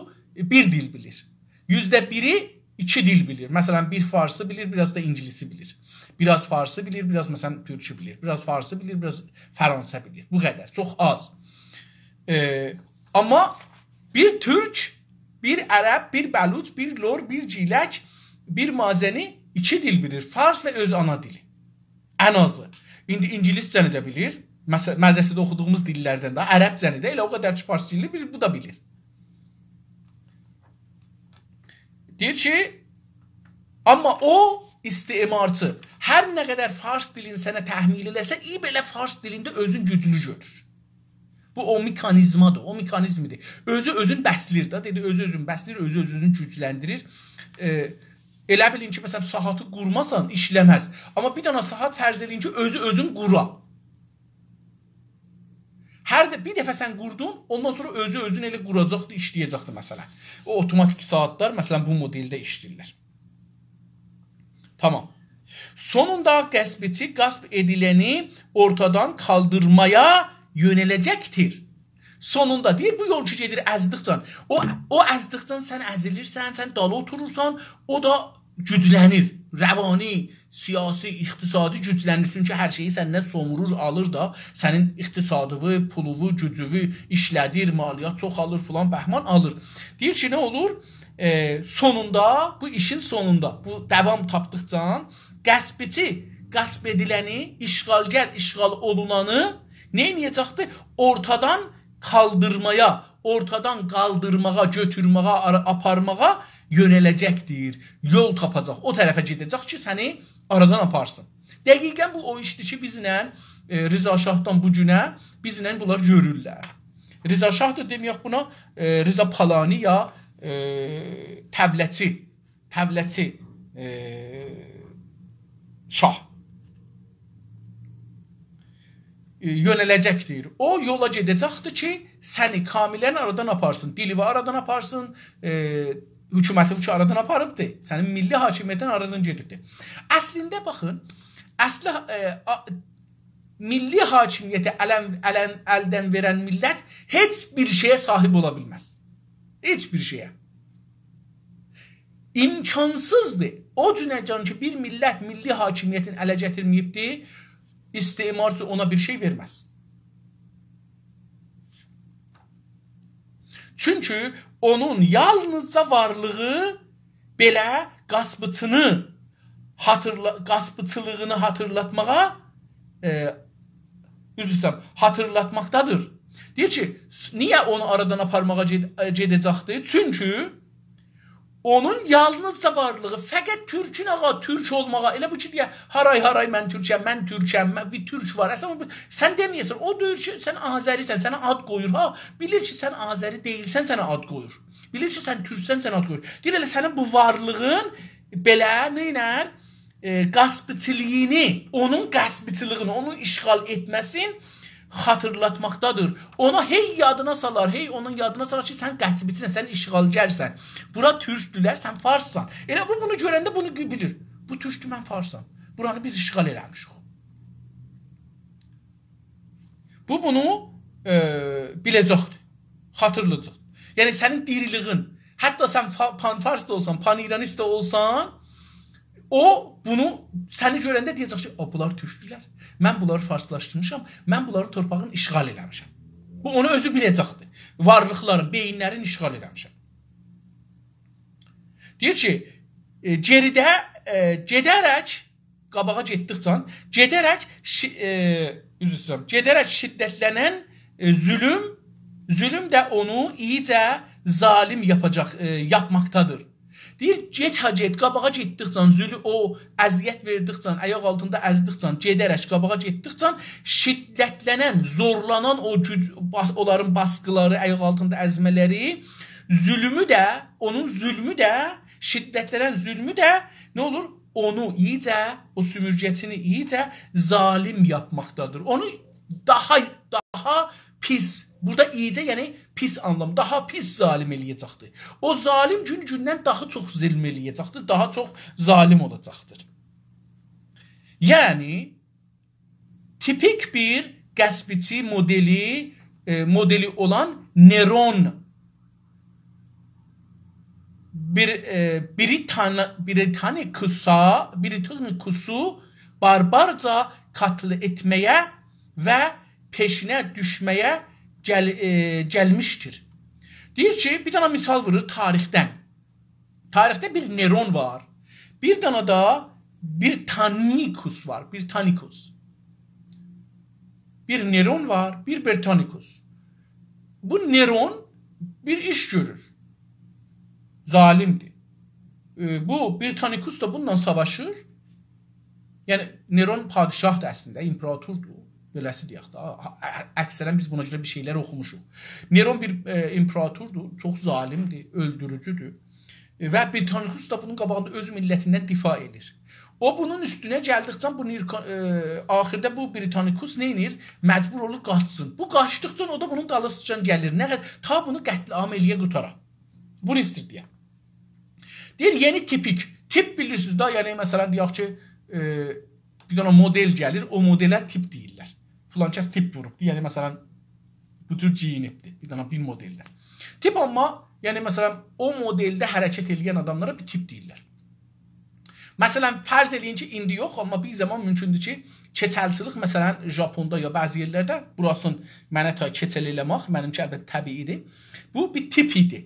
بیر دیل بیلیر. یوزده بیری ایکی دیل بیلیر. مثلا، بیر فارسی بیلیر، بیر آز دا اینگیلیسی بیلیر. بیر آز فارسی بیلیر، بیر آز، مثلا، تورکی بیلیر. بیر آز فارسی بیلیر، بیر آز فرانسه بیلیر. بو قدر، چوخ آز. ائ، آمما بیر تورک، بیر عرب، بیر بلوچ، بیر لور، بیر گیلک، بیر مازنی ایکی دیل بیلیر. فارس و اؤز آنا دیلی. ان آزی. ایندی اینگیلیسجه‌نی ده بیلیر. مثلا، مدرسه‌ده اوخودوغوموز دیللردن ده، عربجه‌نی ده، ائله او قدر کی، فارسجانی بیلیر، بو دا بیلیر. دئییر کی، آمما او استعمارچی هر نه قدر فارس دیلینی سنه تحمیل ائله‌سه، ای بئله فارس دیلینده اؤزون گوجلو گؤرور. بو او مکانیزمادیر، او مکانیزمدیر. اؤزو اؤزون بسلیر ده، دئدی، اؤزو اؤزون بسلیر، اؤزو اؤزون گوجلندیریر. ائ، ائله بیلین کی، مثلا، ساعاتی قورماسان، ایشله‌مز. آمما بیر دنه ساعات فرض ائله‌یین کی، اؤزو اؤزون قورا. هر ده، بیر دفعه سن قوردون، اوندان سونرا اؤزو اؤزون ائله قوراجاقدی، ایشله‌یه‌جکدی، مثلا. او اوتوماتیک ساعاتلار، مثلا، بو مدلده ایشله‌ییرلر. تامام. سونوندا غصبچی غصب ائدیلنی اورتادان قالدیرمایا یؤنه‌له‌جکدیر. سونوندا دئییر، بو یول کی گئدیر ازدیکجه، او، او ازدیکجه سن ازیلیرسن، سن دالی اوتورورسان، او دا گوجلنیر. روانی، سیاسی، اقتصادی گوجلنیر. چونکی هر شئیی سندن سومورور، آلیر دا، سنین اقتصادیوی، پولووو، گوجووو ایشله‌دیر، مالیات چوخ آلیر، فلان بهمان آلیر. دئییر کی، نه اولور؟ ائ، سونوندا، بو ایشین سونوندا، بو داوام تاپدیقجا غصبچی، غصب ائدیلنی، اشغالگر، اشغال اولونانی نه ائده‌جکدی؟ اورتادان قالدیرمایا، اورتادان قالدیرماغا، گؤتورمه‌یه، آرا-، آپارماغا یؤنه‌له‌جکدیر. یول تاپاجاق. او طرفه گئده‌جک کی، سنی آرادان آپارسین. دقیقا بو او ایشدیر کی، بیزله، ائ، رضا شاهدان بو گونه بیزله بونلار گؤرورلر. رضا شاه دا دئمه‌یک بونا، ائ، رضا پالانی یا، ائ، توله‌چی، توله‌چی، ائ، شاه. ائ، یؤنه‌له‌جکدیر. او یولا گئده‌جکدیر کی، سنی کاملا آرادان آپارسین، دیلیوی آرادان آپارسین، ائ، حکومتیوی کی آرادان آپاریبدیر، سنین میللی حاکمیتین آرادان گئدیبدیر. اصلینده باخین، اصلی، ائ، آ-، میللی حاکمیتی الن، الن، الدن وئرن میللت هئچ بیر شئیه صاحیب اولا بیلمز. هئچ بیر شئیه. امکانسیزدیر. او گونه‌جن کی، بیر میللت میللی حاکمیتین اله گتیرمه‌ییبدیر، استعمارچی اونا بیر شئی وئرمز. چونکی اونون یالنیزجا وارلیغی بئله غصبچینی خاطیرلا-، غصبچیلیغینی خاطیرلاتماغا، ائ، عذر ایسته‌ییرم، خاطیرلاتماقدادیر. دئییر کی، س-، نییه اونو آرادان آپارماغا گئد-، ائ، گئده‌جکدیر؟ چونکی اونون یالنیزجا وارلیغی فقط تورکون، آغا، تورک اولماغا، ائله بو کی دئیه، «هارای، هارای، من تورکم، من تورکم، من، بیر تورک وار.» اصلینده او، سن دئمه‌یه‌سن، او دئییر کی، سن آذری‌سن، سنه آد قویور. ها، بیلیر کی، سن آذری دئییلسن، سنه آد قویور. بیلیر کی، سن تورکسن، سنه آد قویور. دئییر، ائله سنین بو وارلیغین بئله، نئینر؟ ائ، غصبچیلیغینی، اونون غصبچیلیغینی، اونون اشغال ائتمه‌سین خاطیرلاتماقدادیر. اونا هئی یادینا سالار، هئی اونون یادینا سالار کی، سن غصبچی‌سن، سن اشغالگرسن. بورا تورکدولر، سن فارسسان. ائله بو بونو گؤرنده بونو بیلیر. بو تورکدور، من فارسام. بورانی بیز اشغال ائله‌میشیک. بو بونو، ائ، بیله‌جکدیر. خاطیرلایاجاق. یعنی سنین دیریلیگین، حتی سن فا-، پان‌فارس دا اولسان، پان‌ایرانیست ده اولسان، او بونو سنی گؤرنده دئیه‌جک کی، «او، بونلار تورکدولر. من بونلاری فارسلاشدیرمیشام، من بونلارین تورپاغینی اشغال ائله‌میشم.» بو اونو اؤزو بیله‌جکدیر. وارلیقلارین، بئیینلرین اشغال ائله‌میشم. دئییر کی، ائ، گئریده، ائ، گئده‌رک، قاباغا گئتدیکجه، گئده‌رک شی-، ائ، عذر ایسته‌ییرم، گئده‌رک شدتلنن، ائ، ظولوم، ظولوم ده اونو اییجه ظالیم یاپاجاق، ائ، یاپماقدادیر. دئییر، گئت ها گئت، قاباغا گئتدیکجه، ظولو-، او اذیت وئردیکجه، آیاق آلتیندا ازدیکجه، گئده‌رک قاباغا گئتدیکجه، شدتلنن، زورلانان او گوج، باس-، اونلارین باسقیلاری، آیاق آلتیندا ازمه‌لری، ظولومو ده، اونون ظولمو ده، شدتلنن ظولمو ده نه اولور؟ اونو اییجه، او سومورگه‌چینی اییجه ظالیم یاپماقدادیر. اونو داها، داها پیس، بورادا اییجه، یعنی پیس آنلام، داها پیس ظالیم ائله‌یه‌جکدیر. او ظالیم گون گوندن داها چوخ ظولم ائله‌یه‌جکدیر، داها چوخ ظالیم اولاجاقدیر. یعنی، تیپیک بیر غصبچی مودلی، ائ، مودلی اولان نئرون بیر، ائ، بریتان-، بریتانیکوسا، بریتانیکوسو باربارجا قتل ائتمه‌یه و پئشینه دوشمه‌یه گل-، ائ، گلمیشدیر. دئییر کی، بیر دنه مثال وورور تاریخدن. تاریخده بیر نئرون وار، بیر دنه ده بریتانیکوس وار، بریتانیکوس. بیر نئرون وار، بیر بریتانیکوس. بو نئرون بیر ایش گؤرور. ظالیمدیر. ائ، بو بریتانیکوس دا بونونلا ساواشیر. یعنی، نئرون پادشاهدیر اصلینده، ایمپراتوردور. بئله‌سی دئیک ده. ها، ا-، اکثراً بیز بونا گؤره بیر شئیلر اوخوموشوق. نئرون بیر، ائ، ایمپراتوردور، چوخ ظالیمدیر، اؤلدوروجودور. ائ، و بریتانیکوس دا بونون قاباغیندا اؤز میللتیندن دفاع ائدیر. او بونون اوستونه گلدیکجه بو نیرکا-، ائ، آخیردا بو بریتانیکوس نه ائدیر؟ مجبور اولور قاچسین. بو قاچدیقجا او دا بونون دالیسیجان گلیر. نه قد-، تا بونو قتل‌عام ائله‌یه قوتارا. بونو ایستیر دئیه. دئییر، یئنی تیپیک. تیپ بیلیرسینیز ده، یعنی، مثلاً، دئیک کی، ائ، بیر دنه مودل گلیر، او مودله تیپ دئییرلر. فلان کس تیپ ووروبدور، یعنی، مثلاً، بو جور گئیینیبدیر. بیر دنه بیر مودلله. تیپ آمما، یعنی، مثلاً، او مودلده حرکت ائله‌ین آداملارا بیر تیپ دئییرلر. مثلاً، فرض ائله‌یین کی، ایندی یوخ، آمما بیر زامان مومکوندور کی، کئچلچیلیک، مثلاً، ژاپوندا یا بعضی یئرلرده، بوراسینی منه تای کئچل ائله‌مک، منیمکی البته طبیعی‌دیر. بو بیر تیپ ایدی.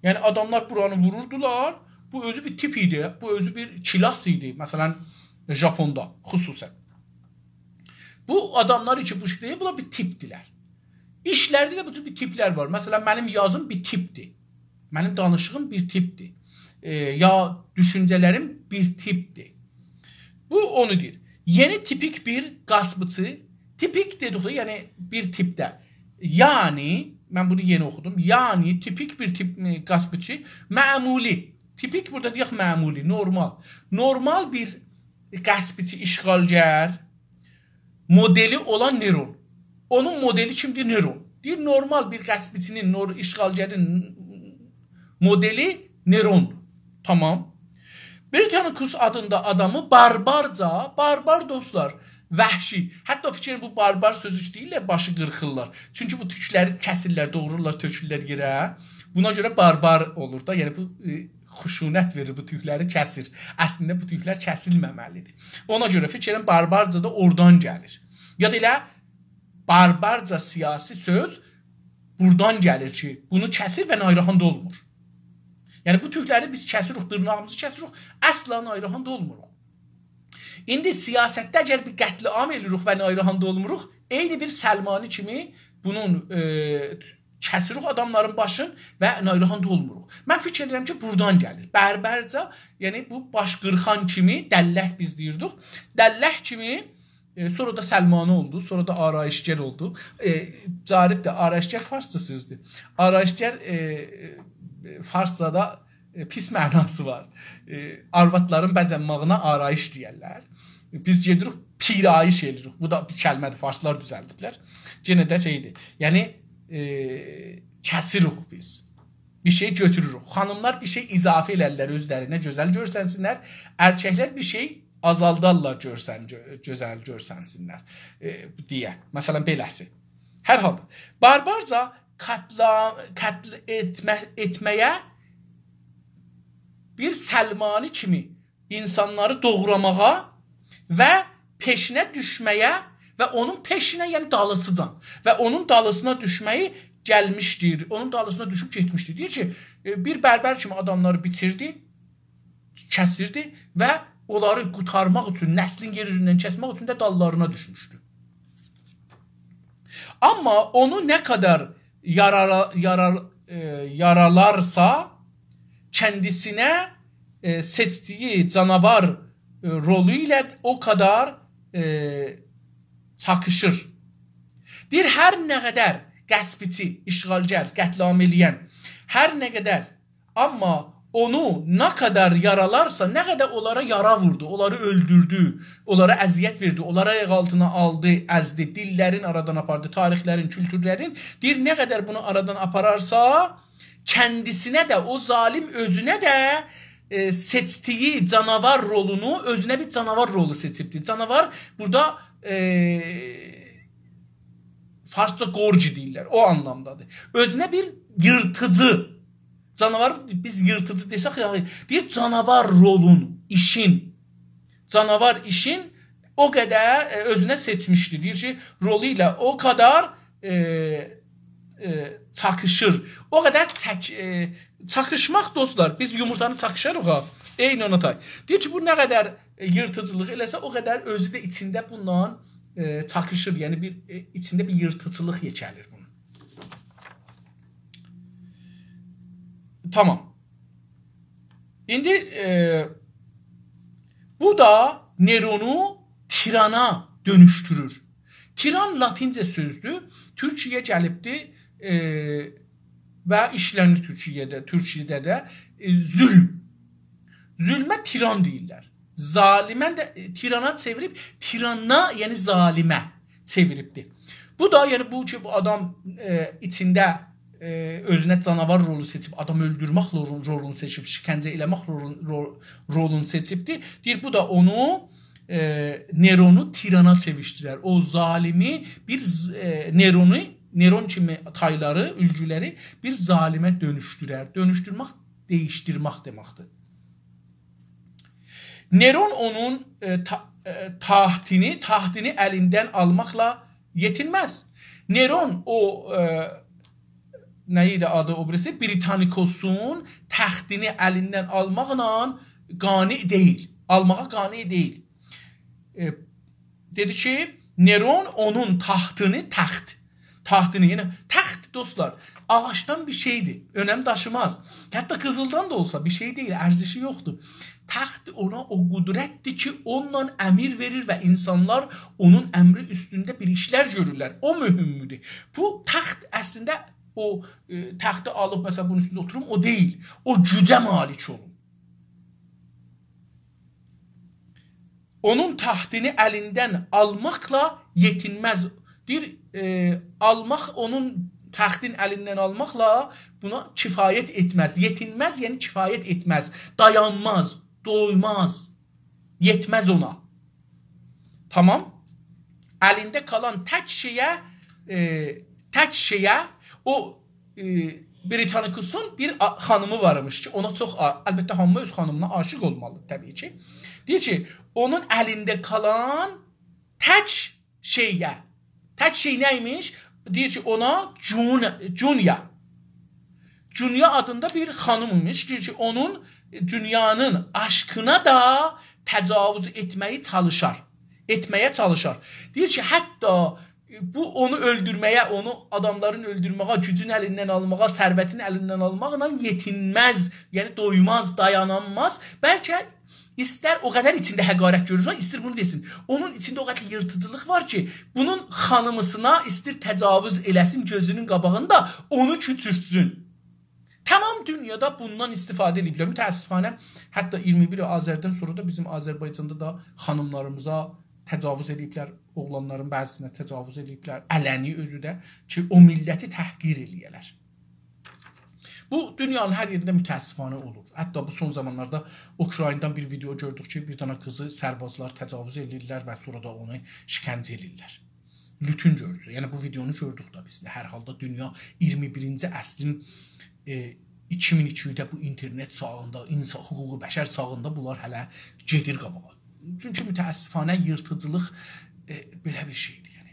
یعنی، آداملار بورانی ووروردولار، بو اؤزو بیر تیپ ایدی، بو اؤزو بیر کلاس ایدی، مثلاً، ژاپوندا خصوصاً. بو آداملار کی، بو شکیلده، بونلار بیر تیپدیلر. ایشلرده ده بو جور بیر تیپلر وار. مثلاً، منیم یازیم بیر تیپدیر. منیم دانیشیغیم بیر تیپدیر. ائ، یا دوشونجه‌لریم بیر تیپدیر. بو اونو دئییر. یئنی تیپیک بیر غصبچی، تیپیک دئدیک ده، یعنی بیر تیپده. یعنی، من بونو یئنی اوخودوم. یعنی، تیپیک بیر تیپ، ائ، غصبچی، معمولی. تیپیک بورادا دئیک معمولی، نورمال. نورمال بیر غصبچی، اشغالگر، مودلی اولان نئرون. اونون مودلی کیمدیر؟ نئرون. دئییر، نورمال بیر غصبچی‌نین، نور-، اشغالگرین مودلی نئروندور. تامام. بریتانیکوس آدیندا آدامی باربارجا، باربار دوستلار، وحشی. حتی فیکر ائدین بو باربار سؤزو کی دئییرلر، باشی قیرخیرلار. چونکی بو توکلری کسیرلر، دوغرورلار، تؤکورلر یئره. بونا گؤره باربار اولور دا. یعنی بو، ائ، خشونت وئریر، بو توکلری کسیر. اصلینده بو توکلر کسیلمه‌مه‌لی‌دیر. اونا گؤره فیکر ائدین باربارجا دا اورادان گلیر. یا دا ائله باربارجا سیاسی سؤز بورادان گلیر کی، بونو کسیر و ناراحت اولمور. یعنی بو توکلری بیز کسیریک، دیرناغیمیزی کسیریک، اصلا ناراحت اولموروق. ایندی سیاستده اگر بیر قتل‌عام ائله‌ییریک و ناراحت اولموروق، عینی بیر سلمانی کیمی بونون، ائ، کسیروخ آداملارین باشین و نایله‌خان دا اولموروخ. من فیکیر ائدیرم کی، بورادان گلیر. بربرجه، یعنی بو باش قیرخان کیمی، دللک بیز دئییردیک. دللک کیمی، ائ، سونرا دا سلمانی اولدو، سونرا دا آرایشگر اولدو. ائ، جالبدیر، آرایشگر فارسجا سؤزدور. آرایشگر، ائ، ائ، فارسجادا، ائ، پیس معناسی وار. ائ، آروادلارین بزنماغینا آرایش دئیرلر. بیز گئدیریک، پیرایش ائدیریک. بو دا بیر کلمه‌دیر، فارسلار دوزلدیبلر. یئنه ده شئیدیر. یعنی، ائ، کسیروخ بیز. بیر شئی گؤتوروروک. خانیملار بیر شئی اضافه ائلرلر اؤزلرینه، گؤزل گؤرسنسینلر. ارککلر بیر شئی آزالدارلار، گؤرسن-، گؤ-، گؤزل گؤرسنسینلر، ائ، دئیه. مثلا، بئله‌سی. هر حالدا، باربارجا قتلا-، قتل ائتمه-، ائتمه‌یه بیر سلمانی کیمی اینسانلاری دوغراماغا و پئشینه دوشمه‌یه و اونون پئشینه، یعنی دالیسیجان و اونون دالیسینا دوشمه‌یی گلمیشدیر. اونون دالیسینا دوشوب گئتمیشدیر. دئییر کی، ائ، بیر بربر کیمی آداملاری بیتیردی، کسیردی و اونلاری قورتارماق اوچون، نسلین یئر اوزوندن کسمک اوچون ده داللارینا دوشموشدو. آمما اونو نه قدر یارارا-، یارار-، ائ، یارالارسا، کندیسینه، ائ، سئچدیگی جاناوار، ائ، رولو ایله او قدر، ائ، چاکیشیر. دئییر، هر نه قدر غصبچی، اشغالگر، قتل‌عام ائله‌ین، هر نه قدر، آمما اونو نه قدر یارالارسا، نه قدر اونلارا یارا ووردو، اونلاری اؤلدوردو، اونلارا اذیت وئردی، اونلاری آیاق آلتینا آلدی، ازدی، دیللرین آرادان آپاردی، تاریخلرین، کولتورلرین، دئییر، نه قدر بونو آرادان آپارارسا، کندیسینه ده، او ظالم اؤزونه ده، ائ، سئچدیگی جاناوار رولونو، اؤزونه بیر جاناوار رولو سئچیبدی. جاناوار بورادا، ائ، فارسجا قورج دئییرلر، او آنلامدادیر. اؤزونه بیر ییرتیجی جاناوار، بیز ییرتیجی دئسک، یاخشی، دئییر، جاناوار رولون، ایشین، جاناوار ایشین او قدر، ائ، اؤزونه سئچمیشدی. دئییر کی، رولو ایله او قدر، ائ، ائ، چاکیشیر. او قدر چک-، ائ، چاکیشماق، دوستلار، بیز یومورتانی چاکیشاریق ها. عینی اونا تای. دئییر کی، بو نه قدر، ائ، ییرتیجیلیق ائله‌سه، او قدر اؤزو ده ایچینده بونونلا، ائ، چاکیشیر. یعنی بیر، ائ، ایچینده بیر ییرتیجیلیق یئکه‌لیر بونون. تامام. ایندی، ائ، بو دا نئرونو تیرانا دؤنوشدورور. تیران لاتینجه سؤزدور. تورکیه‌یه گلیبدی، ائ، و ایشله‌نیر تورکیه‌ده، تورکیه‌ده ده، ائ، ظلم. ظلمه تیران دئییرلر. ظالمه ده، ائ، تیرانا چئویریب، تیرانا، یعنی ظالمه چئویریبدی. بو دا، یعنی بو کی، بو آدام، ائ، ایچینده، ائ، اؤزونه جاناوار رولو سئچیب، آدام اؤلدورمک رولون-، رولونو سئچیب، شکنجه ائله‌مک رولون-، رو-، رولونو سئچیبدی. دئییر، بو دا اونو، ائ، نئرونو تیرانا چئویشدیرر. او ظالمی بیر ظ-، ائ، نئرونو، نئرون کیمی تایلاری، اولگولری بیر ظالمه دؤنوشدورر. دؤنوشدورمک، دییشدیرمک دئمکدیر. نئرون اونون، ائ، تا-، ائ، تاختینی، تاختینی الیندن آلماقلا یئتینمز. نئرون او، ائ، نه ایدی آدی او بیریسی؟ بریتانیکوسون تختینی الیندن آلماقلا قانع دئییل. آلماغا قانع دئییل. ائ، دئدی کی، نئرون اونون تاختینی، تخت، تاختینی، یعنی تخت، دوستلار، آغاجدان بیر شئیدیر، اؤنم داشیماز. حتی قیزیلدان دا اولسا بیر شئی دئییل، ارزشی یوخدور. تخت اونا او قدرتدیر کی، اونونلا امر وئریر و اینسانلار اونون امری اوستونده بیر ایشلر گؤرورلر. او مهمدور. بو تخت اصلینده او، ائ، تختی آلیب، مثلا، بونون اوستونده اوتوروم، او دئییل. او گوجه مالیک اولوم. اونون تختینی الیندن آلماقلا یئتینمز. دئییر، ائ، آلماق، اونون تختین الیندن آلماقلا بونا کفایت ائتمز. یئتینمز، یعنی کفایت ائتمز. دایانماز، دویماز، یئتمز اونا. تامام. الینده قالان تک شئیه، ائ، تک شئیه او، ائ، بریتانیکوسون بیر آ-، خانیمی وارمیش کی، اونا چوخ آ-، البته، هامی اؤز خانیمینا عاشیق اولمالی، طبیعی کی. دئییر کی، اونون الینده قالان تک شئیه، تک شئی نه ایمیش؟ دئییر کی، اونا جون-، جونیا. جونیا آدیندا بیر خانیم ایمیش. دئییر کی، اونون دونیانین عاشقینا دا تجاوز ائتمه‌یی چالیشار. ائتمه‌یه چالیشار. دئییر کی، حتی بو اونو اؤلدورمه‌یه، اونو آداملارین اؤلدورمه‌یه، گوجون الیندن آلماغا، ثروتین الیندن آلماقلا یئتینمز، یعنی دویماز، دایانانماز. بلکه ایستر او قدر ایچینده حقارت گؤرور، ایستر بونو دئسین. اونون ایچینده او قدر ییرتیجیلیق وار کی، بونون خانیمیسینا ایستر تجاوز ائله‌سین، گؤزونون قاباغیندا اونو کوچولتسون. تمام دونیادا بوندان استفاده ائدیبلر. متأسفانه، حتی اییرمی بیر آذردن سونرا دا بیزیم آذربایجاندا دا خانیملاریمیزا تجاوز ائدیبلر، اوغلانلارین بعضیسینه تجاوز ائدیبلر، علنی اؤزو ده، کی، او میللتی تحقیر ائله‌یه‌لر. بو، دونیانین هر یئرینده متأسفانه اولور. حتی بو سون زامانلاردا اوکراینادان بیر ویدئو گؤردوک کی، بیر دنه قیزی سربازلار تجاوز ائدیرلر و سونرا دا اونو شکنجه ائدیرلر. لوتون گؤردوک. یعنی بو ویدئونو گؤردوک ده بیز ده. هر حالدا دونیا اییرمی بیرینجی عصرین، ائ، ایکی مین ایکی یوزده بو اینترنت چاغیندا، اینسان، حقوق بشر چاغیندا بونلار هله گئدیر قاباغا. چونکی متأسفانه ییرتیجیلیق، ائ، بئله بیر شئیدیر، یعنی.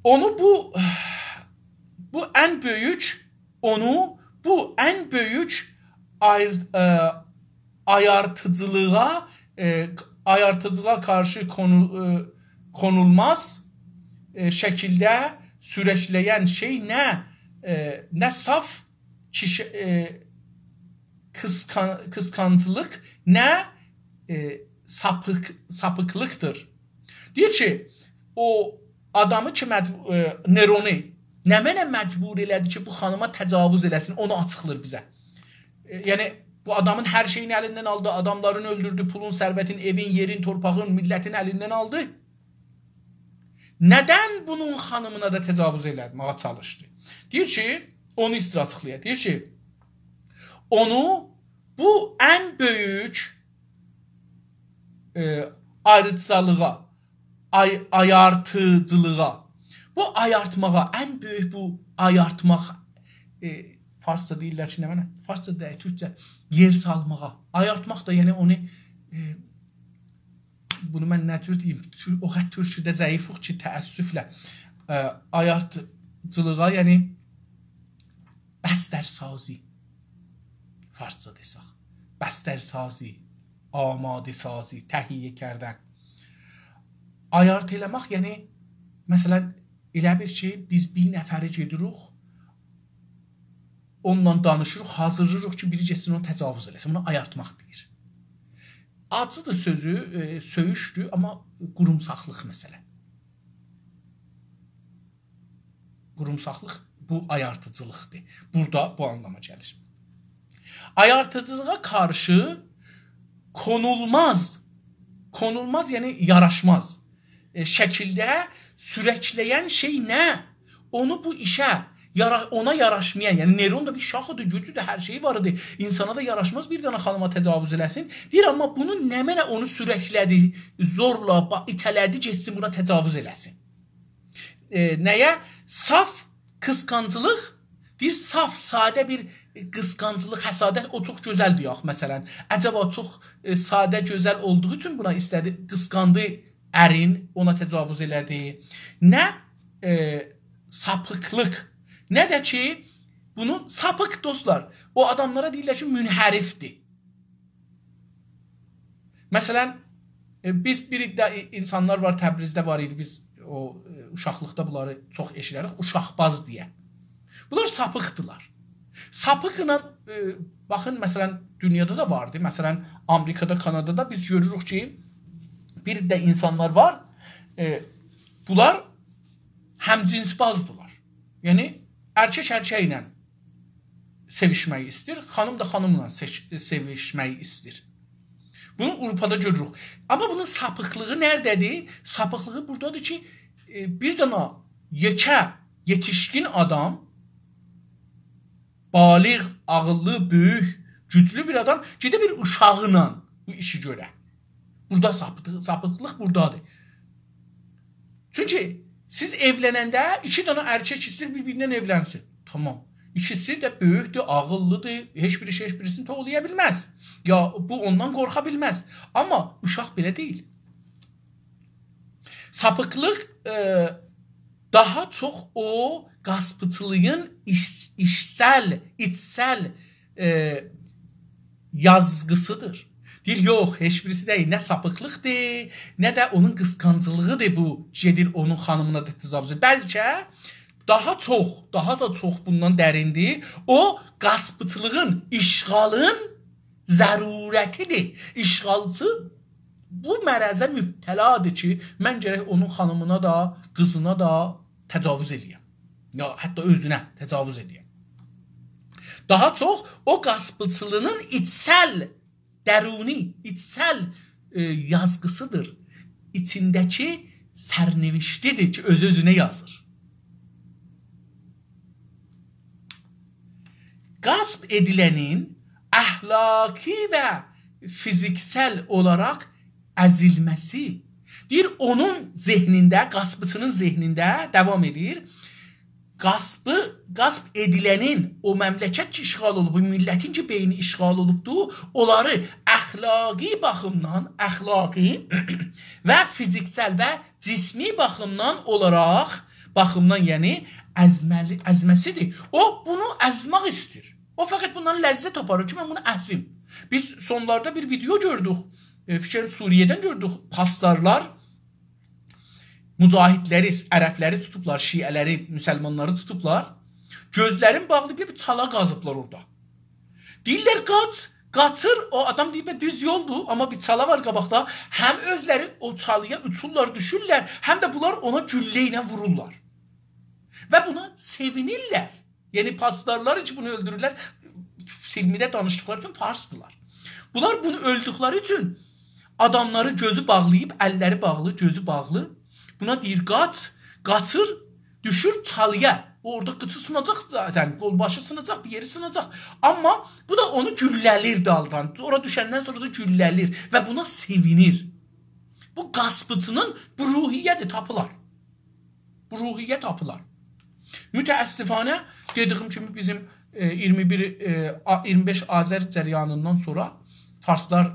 اونو بو، بو ان بؤیوک، اونو بو ان بؤیوک آیر-، ائ، آیارتیجیلیغا، ائ، آیارتیجیلیغا قارشی قونو-، ائ، قونولماز، ائ، شکیلده سورکله‌ین شئی نه، ائ، نه صاف کیشی-، ائ، قیسقان-، قیسقانجلیق، نه، ائ، ساپیق-، ساپیقلیقدیر. دئییر کی، او آدامی کی، مجبو-، ائ، نئرونو نمنه مجبور ائله‌دی کی، بو خانیما تجاوز ائله‌سین، اونو آچیقلاییر بیزه. ائ، یعنی، بو آدامین هر شئیینی الیندن آلدی، آداملارین اؤلدوردو، پولون، ثروتین، ائوین، یئرین، تورپاغین، میللتین الیندن آلدی. ندن بونون خانیمینا دا تجاوز ائله‌مه‌یه چالیشدی؟ دئییر کی، اونو ایستیر آچیقلایا. دئییر کی، اونو بو ان بؤیوک، ائ، آیریجالیغا، آی-، آیارتیجیلیغا، بو آیارتماغا، ان بؤیوک بو آیارتماق، ائ، فارسجا دئییرلر کی، نمنه؟ فارسجا دئییل، تورکجه یئر سالماغا. آیارتماق دا، یعنی اونو، ائ، بونو من نه جور دئییم؟ تور-، او قدر تورکوده ضعیفوق کی، تأسفله. ائ، آیارتیجیلیغا، یعنی بسترسازی. فارسجا دئسک. بسترسازی، آماده‌سازی، تهیه کردن. آیارت ائله‌مک، یعنی، مثلا، ائله بیل کی، بیز بیر نفری گئدیریک، اونونلا دانیشیریق، حاضیرلاییریق کی، بیری گئتسین اونو تجاوز ائله‌سین. بونا آیارتماق دئییر. آجیدیر سؤزو، ائ، سؤیوشدور، آمما قورومساقلیق مثلا. قورومساقلیق بو آیارتیجیلیقدیر. بورادا بو آنلاما گلیر. آیارتیجیلیغا قارشی قونولماز، قونولماز، یعنی یاراشماز، ائ، شکیلده سورکله‌ین شئی نه؟ اونو بو ایشه، یارا-، اونا یاراشمایان، یعنی نئرون دا بیر شاخیدیر، گوجو ده، هر شئیی وار ایدی. اینسانا دا یاراشماز بیر دنه خانیما تجاوز ائله‌سین. دئییر، آمما بونو نمنه اونو سورکله‌دی، زورلا، با-، ایته‌له‌دی، گئتسین بونا تجاوز ائله‌سین. ائ، نه‌یه؟ صاف قیسقانجلیق، دئییر، صاف، ساده بیر قیسقانجلیق، حسادت، او چوخ گؤزلدیر، یوخ، مثلا. عجبا چوخ، ائ، ساده، گؤزل اولدوغو اوچون بونا ایسته‌دی، قیسقاندی ارین، اونا تجاوز ائله‌دی. نه، ائ، ساپیقلیق، نه ده کی، بونون ساپیق، دوستلار، او آداملارا دئییرلر کی، منحرفدیر. مثلا، ائ، بیز بیر عده ای-، اینسانلار وار، تبریزده وار ایدی، بیز او، ائ، اوشاقلیقدا بونلاری چوخ ائشیدریک، اوشاقباز دئیه. بونلار ساپیقدیلار. ساپیقلا، ائ، باخین، مثلا، دونیادا دا واردی. مثلا، آمریکادا، کانادادا بیز گؤروروک کی، بیر عده اینسانلار وار، ائ، بونلار همجنسبازدیلار. یعنی، ارکک ارککله سئویشمه‌یی ایسته‌ییر، خانیم دا خانیملا سئش-، سئویشمه‌یی ایسته‌ییر. بونو آوروپادا گؤروروک. آمما بونون ساپیقلیغی نئرده‌دیر؟ ساپیقلیغی بورادادیر کی، ائ، بیر دنه یئکه، یئتیشکین آدام، بالغ، عاغیللی، بؤیوک، گوجلو بیر آدام گئده بیر اوشاغینان بو ایشی گؤره. بورادا ساپیق-، ساپیقلیق بورادادیر. چونکی سیز ائولننده ایکی دنه ارکک ایسته‌ییر بیر-بیرینن ائولنسین. تامام. ایکیسی ده بؤیوکدور، عاغیللیدیر، هئچ بیری هئچ بیریسینی توولایا بیلمز. یا بو اوندان قورخا بیلمز. آمما اوشاق بئله دئییل. ساپیقلیق، ائ، داها چوخ او غاصبچیلیغین ایچ-، ایچسل، ایچسل، ائ، یازغیسیدیر. دئییر، یوخ، هئچ بیریسی دئییل. نه ساپیقلیقدیر، نه ده اونون قیسقانجلیغیدیر بو، گئدیر اونون خانیمینا دا تجاوز ائدیر. بلکه داها چوخ، داها دا چوخ بوندان دریندیر. او، غاصبچیلیغین، اشغالین ضرورتیدیر. اشغالچی بو مرضه مبتلادیر کی، من گرک اونون خانیمینا دا، قیزینا دا تجاوز ائله‌یم. یا حتی اؤزونه تجاوز ائله‌یم. داها چوخ او غاصبچیلیغین ایچسل، درونی، ایچسل، ائ، یازغیسیدیر. ایچینده‌کی سرنوشتیدیر کی، اؤز-اؤزونه یازیر. غصب ائدیلنین اخلاقی و فیزیکسل اولاراق ازیلمه‌سی. دئییر، اونون ذهنینده، غصبچی‌نین ذهنینده، داوام ائدیر، غصبی، غصب ائدیلنین، او مملکت کی اشغال اولوب، او میللتین کی بئینی اشغال اولوبدو، اونلاری اخلاقی باخیمدان، اخلاقی و فیزیکسل و جسمی باخیمدان اولاراق، باخیمدان، یعنی ازمه‌لی، ازمه‌سیدیر. او بونو ازمک ایسته‌ییر. او فقط بوندان لذت آپاریر کی، من بونو ازیم. بیز سونلاردا بیر ویدئو گؤردوک، ائ، فیکریم سوریه‌دن گؤردوک. پاسدارلار مجاهدلری، عربلری توتوبلار، شیعه‌لری، مسلمانلاری توتوبلار. گؤزلرین باغلی بیر، بیر چالا قازیبلار اورادا. دئییرلر، «قاچ»، قاچیر. او آدام دئییر، «به، دوز یولدور، آمما بیر چالا وار قاباقدا.» هم اؤزلری او چالایا اوچورلار، دوشورلر، هم ده بونلار اونا گولله ایله وورورلار. و بونا سئوینیرلر. یعنی، پاسدارلار کی بونو اؤلدورورلر، فیلمده دانیشدیقلاری اوچون فارسدیلار. بونلار بونو اؤلدوکلری اوچون آداملاری گؤزو باغلاییب، اللری باغلی، گؤزو باغلی. بونا دئییر، «قاچ»، قاچیر، دوشور چالایا. اورادا قیچی سیناجاق زاتن، قول باشی سیناجاق، بیر یئری سیناجاق. آمما بو دا اونو گولله‌لیر دالدان. اورا دوشندن سونرا دا گولله‌لیر و بونا سئوینیر. بو غصبچی‌نین بو روحیه‌دیر، تاپیلار. بو روحیه تاپیلار. متأسفانه، دئدیگیم کیمی، بیزیم، ائ، ایگیرمی بیر، ائ، آ-، ایگیرمی بئش آذر جریانیندان سونرا فارسلار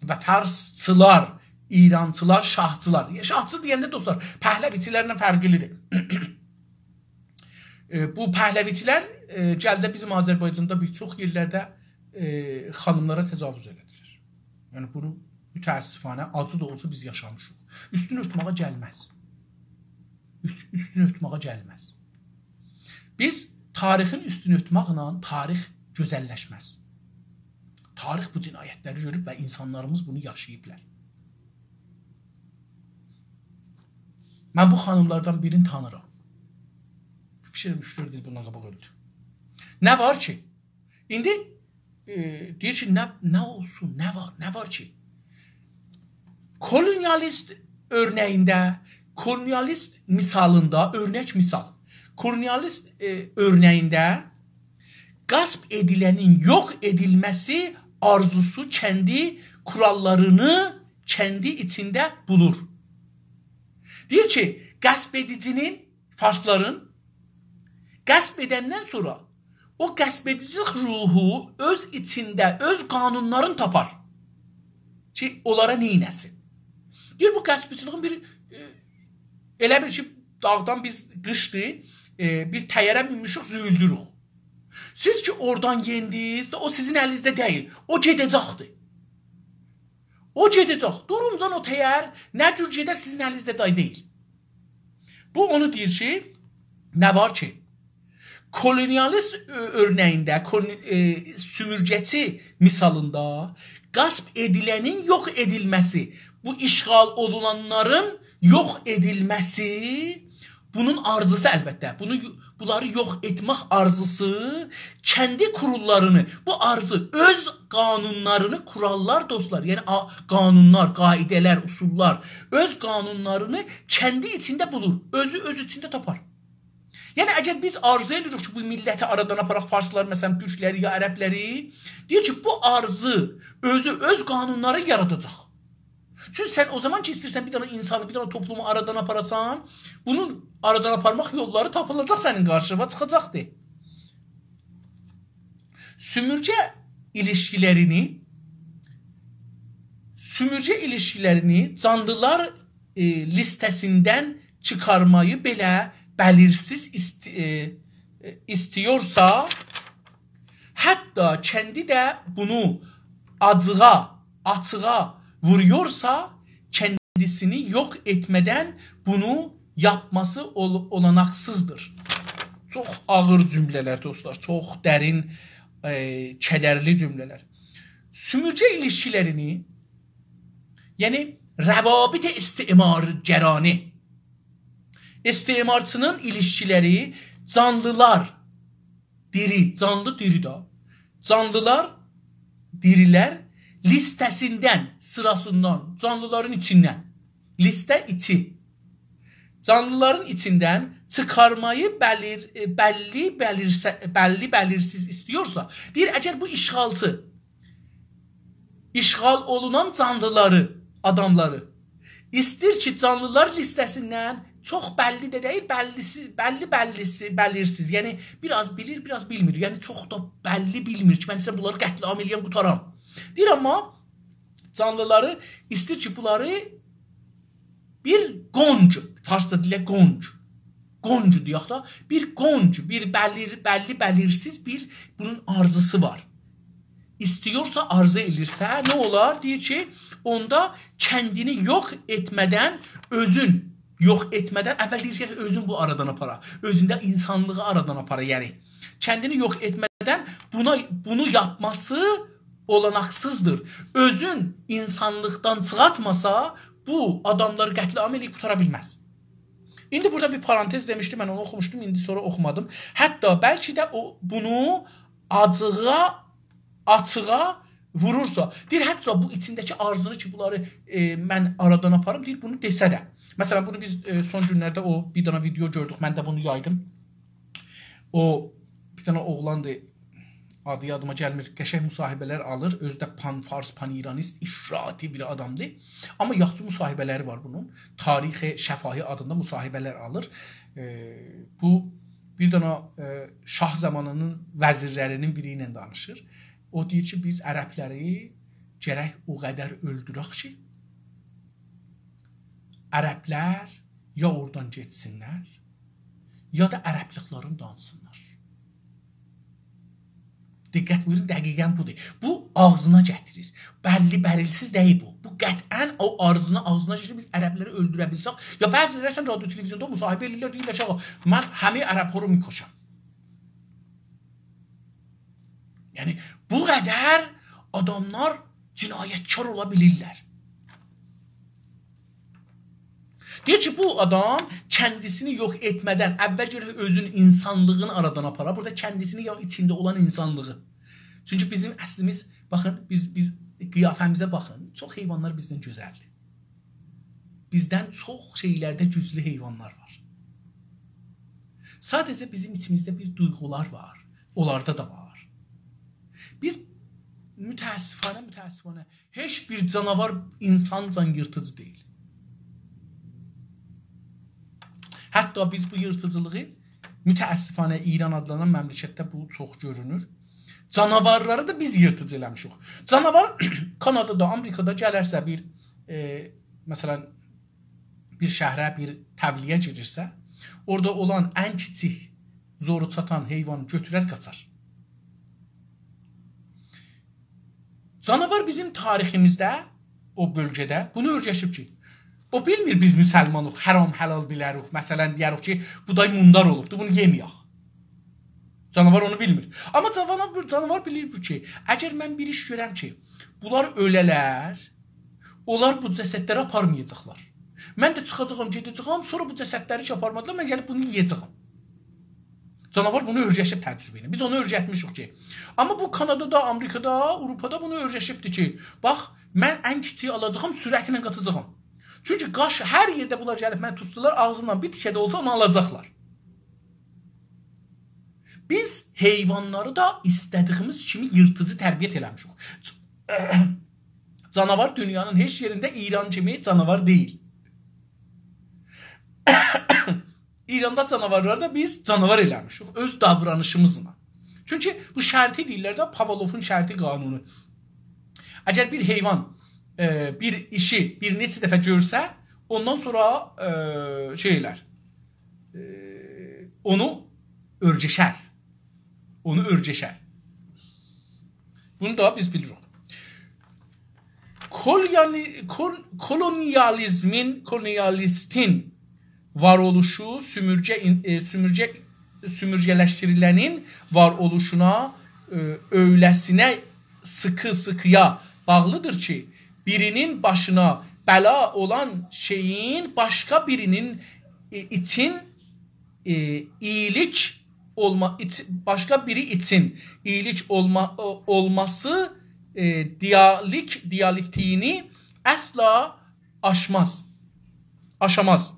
و فارسچیلار، ایرانچیلار، شاهچیلار. ائ، شاهچی دئینده، دوستلار، پهلوی‌چیلرله فرقلیدیر. ائ، بو پهلوی‌چیلر، ائ، گلدی بیزیم آذربایجاندا بیر چوخ یئرلرده، ائ، خانیملارا تجاوز ائله‌دیلر. یعنی، بونو متأسفانه، آجی دا اولسا بیز یاشامیشیق. اوستونو اؤرتمه‌یه گلمز. اوست-، اوستونو اؤرتمه‌یه گلمز. بیز تاریخین اوستونو اؤرتمکله تاریخ گؤزللشمز. تاریخ بو جنایتلری گؤروب و اینسانلاریمیز بونو یاشاییبلار. من بو خانیملاردان بیرینی تانیرام. فیکریم اوچ-دؤرد ایل بوندان قاباق اؤلدو. نه وار کی؟ ایندی، ائ، دئییر کی، نه، نه اولسون، نه وار، نه وار کی؟ کولونیالیست اؤرنه‌یینده، کولونیالیست مثالیندا، اؤرنک مثال، کولونیالیست، ائ، اؤرنه‌یینده غصب ائدیلنین یوخ ائدیلمه‌سی آرزوسو کندی کوراللارینی کندی ایچینده بولور. دئییر کی، غصب ائدیجی‌نین، فارسلارین غصب ائدندن سونرا او غصب ائدیجیلیک روحو اؤز ایچینده اؤز قانونلارینی تاپار کی، اونلارا نئینه‌سین. دئییر، بو غصبچیلیگین بیر، ائ، ائله بیل کی، داغدان بیز قیشدیر، ائ، بیر طیاره مینمیشیک، زویولدوروک. سیز کی اورادان یئندینیز ده، او سیزین الینیزده دئییل. او گئده‌جکدیر. او گئده‌جک. دورونجان او طیاره نه جور گئدر، سیزین الینیزده دای دئییل. بو اونو دئییر کی، نه وار کی؟ کولونیالیست اؤ-، اؤرنه‌یینده، کولونی-، ائ، سومورگه‌چی مثالیندا غصب ائدیلنین یوخ ائدیلمه‌سی، بو اشغال اولونانلارین یوخ ائدیلمه‌سی، بونون آرزوسو البته، بونو یو-، بونلاری یوخ ائتمک آرزوسو کندی کوراللارینی، بو آرزو اؤز قانونلارینی، کوراللار، دوستلار، یعنی آ-، قانونلار، قاعده‌لر، اصوللار، اؤز قانونلارینی کندی ایچینده بولور، اؤزو اؤز ایچینده تاپار. یعنی، اگر بیز آرزو ائدیریک کی، بو میللتی آرادان آپاراق، فارسلار، مثلا، تورکلری یا عربلری، دئییر کی، بو آرزو اؤزو اؤز قانونلارینی یاراداجاق. چونکی سن او زامان کی، ایسته‌ییرسن بیر دنه اینسانی، بیر دنه توپلومو آرادان آپاراسان، بونون آرادان آپارماق یوللاری تاپیلاجاق سنین قارشینا، چیخاجاقدیر. سومورگه ایلیشکیلرینی، سومورگه ایلیشکیلرینی جانلیلار، ائ، لیسته‌سیندن چیخارماغی بئله بلیرسیز ایست-، ائ، ائ، ایسته‌یورسا، حتی کندی ده بونو آجیغا، آچیغا وورویورسا، کندیسینی یوخ ائتمه‌دن بونو یاپماسی اول-، اولاناقسیزدیر. چوخ آغیر جمله‌لر، دوستلار، چوخ درین، ائ، کدرلی جمله‌لر. سؤمورگه ایلیشکیلرینی، یعنی روابط استعمارگرانه، استعمارچی‌نین ایلیشکیلری جانلیلار، دیری، جانلی دیری ده، جانلیلار، دیریلر لیسته‌سیندن، سیراسیندان، جانلیلارین ایچیندن، لیسته ایچی، جانلیلارین ایچیندن چیخارمایی بلیر-، ائ، بللی، بلیرسه-، بللی، بلیرسیز ایسته‌یورسا، دئییر، اگر بو اشغالچی اشغال اولونان جانلیلاری، آداملاری ایسته‌ییر کی، جانلیلار لیسته‌سیندن چوخ بللی ده دئییل، بللیسی، بللی، بللیسی، بلیرسیز. یعنی، بیر آز بیلیر، بیر آز بیلمیر. یعنی، چوخ دا بللی بیلمیر کی، من ایسته‌ییرم بونلاری قتل‌عام ائله‌یم، قوتارام. دئییر، آمما جانلیلاری ایسته‌ییر کی، بونلاری بیر گنج، فارسجا دئییرلر گنج، گنج دئیک ده، بیر گنج، بیر بلیر-، بللی، بلیرسیز بیر بونون آرزوسو وار. ایسته‌یورسا، آرزو ائدیرسه، نه اولار؟ دئییر کی، اوندا کندینی یوخ ائتمه‌دن اؤزون یوخ ائتمه‌دن، اول دئییر کی، اؤزون بو آرادان آپارا. اؤزونده اینسانلیغی آرادان آپارا، یعنی. کندینی یوخ ائتمه‌دن بونا، بونو یاپماسی اولاناقسیزدیر. اؤزون اینسانلیقدان چیخارتماسا، بو آداملاری قتل‌عام ائله‌ییب قوتارا بیلمز. ایندی بورادا بیر پارانتز دئمیشدیم، من اونو اوخوموشدوم، ایندی سونرا اوخومادیم. حتی بلکه ده او بونو آجیغا، آچیغا وورورسا، دئییر، حتی بو ایچینده‌کی آرزونو کی، بونلاری، ائ، من آرادان آپاریم، دئییر، بونو دئسه ده. مثلا، بونو بیز، ائ، سون گونلرده او بیر دنه ویدئو گؤردوک، من ده بونو یایدیم. او بیر دنه اوغلاندیر، آدی یادیما گلمیر، قشنگ مصاحبه‌لر آلیر، اؤزو ده پان‌فارس، پان‌ایرانیست، افراطی بیر آدامدیر. آمما یاخشی مصاحبه‌لری وار بونون. تاریخ شفاهی آدیندا مصاحبه‌لر آلیر. ائ، بو بیر دنه، ائ، شاه زامانینین وزیرلرینین بیری ایله دانیشیر. او دئییر کی، بیز عربلری گرک او قدر اؤلدورک کی، عربلر یا اورادان گئتسینلر، یا دا عربلیکلرینی دانسینلار. دقت بویورون، دقیقا بودور. بو آغزینا گتیریر. بللی بلیرسیز دئییل بو. بو قطعا او آرزونا، آغزینا گتیریر، بیز عربلری اؤلدوره بیلسک. یا بعضی‌لری سن رادیو تلویزیوندا مصاحبه ائدیرلر، دئییرلر کی، «آغا، من همه عرب‌ها رو می‌کشم.» یعنی، بو قدر آداملار جنایتکار اولا بیلیرلر. دئییر کی، بو آدام کندیسینی یوخ ائتمه‌دن اول گرک اؤزون اینسانلیغینی آرادان آپارا. بورادا کندیسینی یا ایچینده اولان اینسانلیغی. چونکی بیزیم اصلیمیز، باخین، بیز، بیز قیافه‌میزه باخین. چوخ حیوانلار بیزدن گؤزلدیر. بیزدن چوخ شئیلرده گوجلو حیوانلار وار. ساده‌جه بیزیم ایچیمیزده بیر دویغولار وار. اونلاردا دا وار. بیز متأسفانه، متأسفانه هئچ بیر جاناوار اینسانجان ییرتیجی دئییل. حتی بیز بو ییرتیجیلیغی، متأسفانه، ایران آدلانان مملکتده بو چوخ گؤرونور. جاناوارلاری دا بیز ییرتیجی ائله‌میشیک. جاناوار کانادادا، آمریکادا گلرسه بیر، ائ، مثلا، بیر شهره، بیر طویلیه گیریرسه، اورادا اولان ان کیچیک زورو چاتان حیوانی گؤتورر، قاچار. جاناوار بیزیم تاریخیمیزده، او بؤلگه‌ده بونو اؤیرشیب کی، او بیلمیر بیز مسلمانیق، حرام حلال بیلریک، مثلا، دئیریک کی، بودای مومدار اولوبدور، بونو یئمه‌یک. جاناوار اونو بیلمیر. آمما جاناوار، جاناوار بیلیر بو کی، اگر من بیر ایش گؤرم کی، بونلار اؤله‌لر، اونلار بو جسدلری آپارمایاجاقلار. من ده چیخاجاغام، گئده‌جه‌یم، سونرا بو جسدلری کی آپارمادیلار، من گلیب بونو یئیه‌جه‌یم. جاناوار بونو اؤیرشیب تجربه ایله. بیز اونو اؤیرتمیشیک کی. آمما بو کانادادا، آمریکادا، آوروپادا بونو اؤیرشیبدیر کی، باخ، من ان کیچیگی آلاجاغام، سرعتله قاچاجاغام. چونکی قاچ، هر یئرده بونلار گلیب منی توتسالار، آغزیمدان بیر تیکه ده اولسا اونو آلاجاقلار. بیز حیوانلاری دا ایسته‌دیگیمیز کیمی ییرتیجی تربیت ائله‌میشیک. جاناوار دونیانین هئچ یئرینده ایران کیمی جاناوار دئییل. ایراندا جاناوارلاری دا بیز جاناوار ائله‌میشیک اؤز داورانیشیمیزلا. چونکی بو شرطی دئییرلر ده، پاولوفون شرطی قانونو. اگر بیر حیوان، ائ، بیر ایشی بیر نئچه دفعه گؤرسه، اوندان سونرا، ائ، شئی ائلر، ائ، اونو اؤیرشر. اونو اؤیرشر. بونو دا بیز بیلیریک. Koloni-, kol-, kolonializmin, kolonialistin var oluşu sömürge in-, e, sömürge, sömürgeleştirilenin var oluşuna, e, öylesine sıkı sıkıya bağlıdır ki, birinin başına bela olan şeyin başka birinin, e, için, e, iyilik olma, iç-, başka biri için iyilik olma, o-, olması, e, diyalik-, diyalektiğini asla aşmaz. Aşamaz.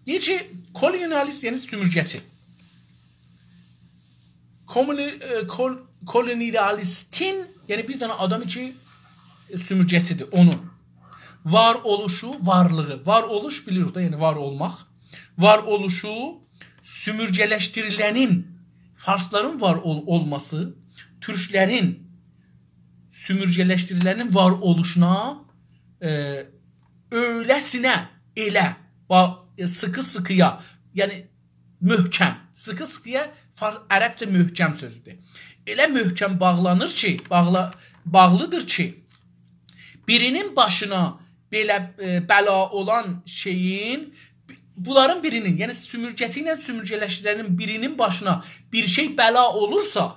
دئییر کی، کولونیالیست، یعنی سومورگه‌چی. کومونی-، ائ، کول-، کولونیالیستین، یعنی بیر دنه آدام کی، ائ، سومورگه‌چی‌دیر، اونون وار اولوشو، وارلیغی، وار اولوش بیلیریک ده، یعنی وار اولماق. وار اولوشو، سومورگه‌لشدیریلنین، فارسلارین وار اول-، اولماسی، تورکلرین سومورگه‌لشدیریلنین وار اولوشونا، ائ، اؤیله‌سینه، ائله، با-، ائ، سیخی سیخییا، یعنی محکم، سیخی سیخییا فار-، عربجه محکم سؤزودور. ائله محکم باغلانیر کی، باغلا-، باغلیدیر کی، بیرینین باشینا بئله، ائ، بلا اولان شئیین، بونلارین بیرینین، یعنی سومورگه‌چی ایله سومورگه‌لشدیریلنین بیرینین باشینا بیر شئی بلا اولورسا،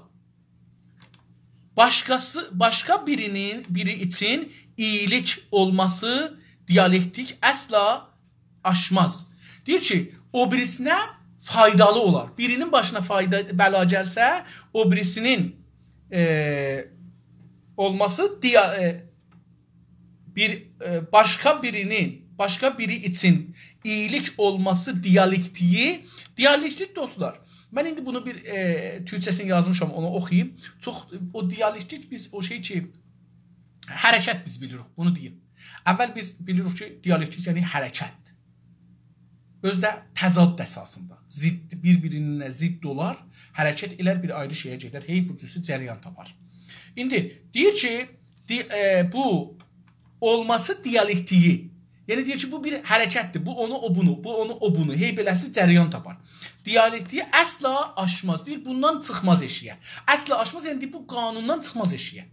باشقاسی، باشقا بیرینین، بیری اوچون اییلیک اولماسی دیالکتیک اصلا آشماز. دئییر کی، او بیریسینه فایدالی اولار. بیرینین باشینا فایدا، بلا گلسه، او بیریسینین، ائ، اولماسی دیا-، ائ، بیر، ائ، باشقا بیرینین، باشقا بیری اوچون اییلیک اولماسی دیالکتیگی، دیالکتیک، دوستلار، من ایندی بونو بیر، ائ، تورکجه‌سینی یازمیشام، اونو اوخویوم. چوخ، او دیالکتیک بیز او شئی کی، حرکت بیز بیلیریک، بونو دئییم. اول بیز بیلیریک کی، دیالکتیک یعنی حرکت. اؤزو ده تضاد اساسیندا. ضد، بیر-بیرینه ضد اولار، حرکت ائلر بیر آیری شئیه گئدر. هئی بو جورسو جریان تاپار. ایندی دئییر کی، دی-، ائ، بو اولماسی دیالکتیگی. یعنی دئییر کی، بو بیر حرکتدیر. بو اونو، او بونو، بو اونو، او بونو. هئی بئله‌سی جریان تاپار. دیالکتیگی اصلا آشماز. دئییر، بوندان چیخماز ائشیگه. اصلا آشماز، یعنی دئییر، بو قانوندان چیخماز ائشیگه.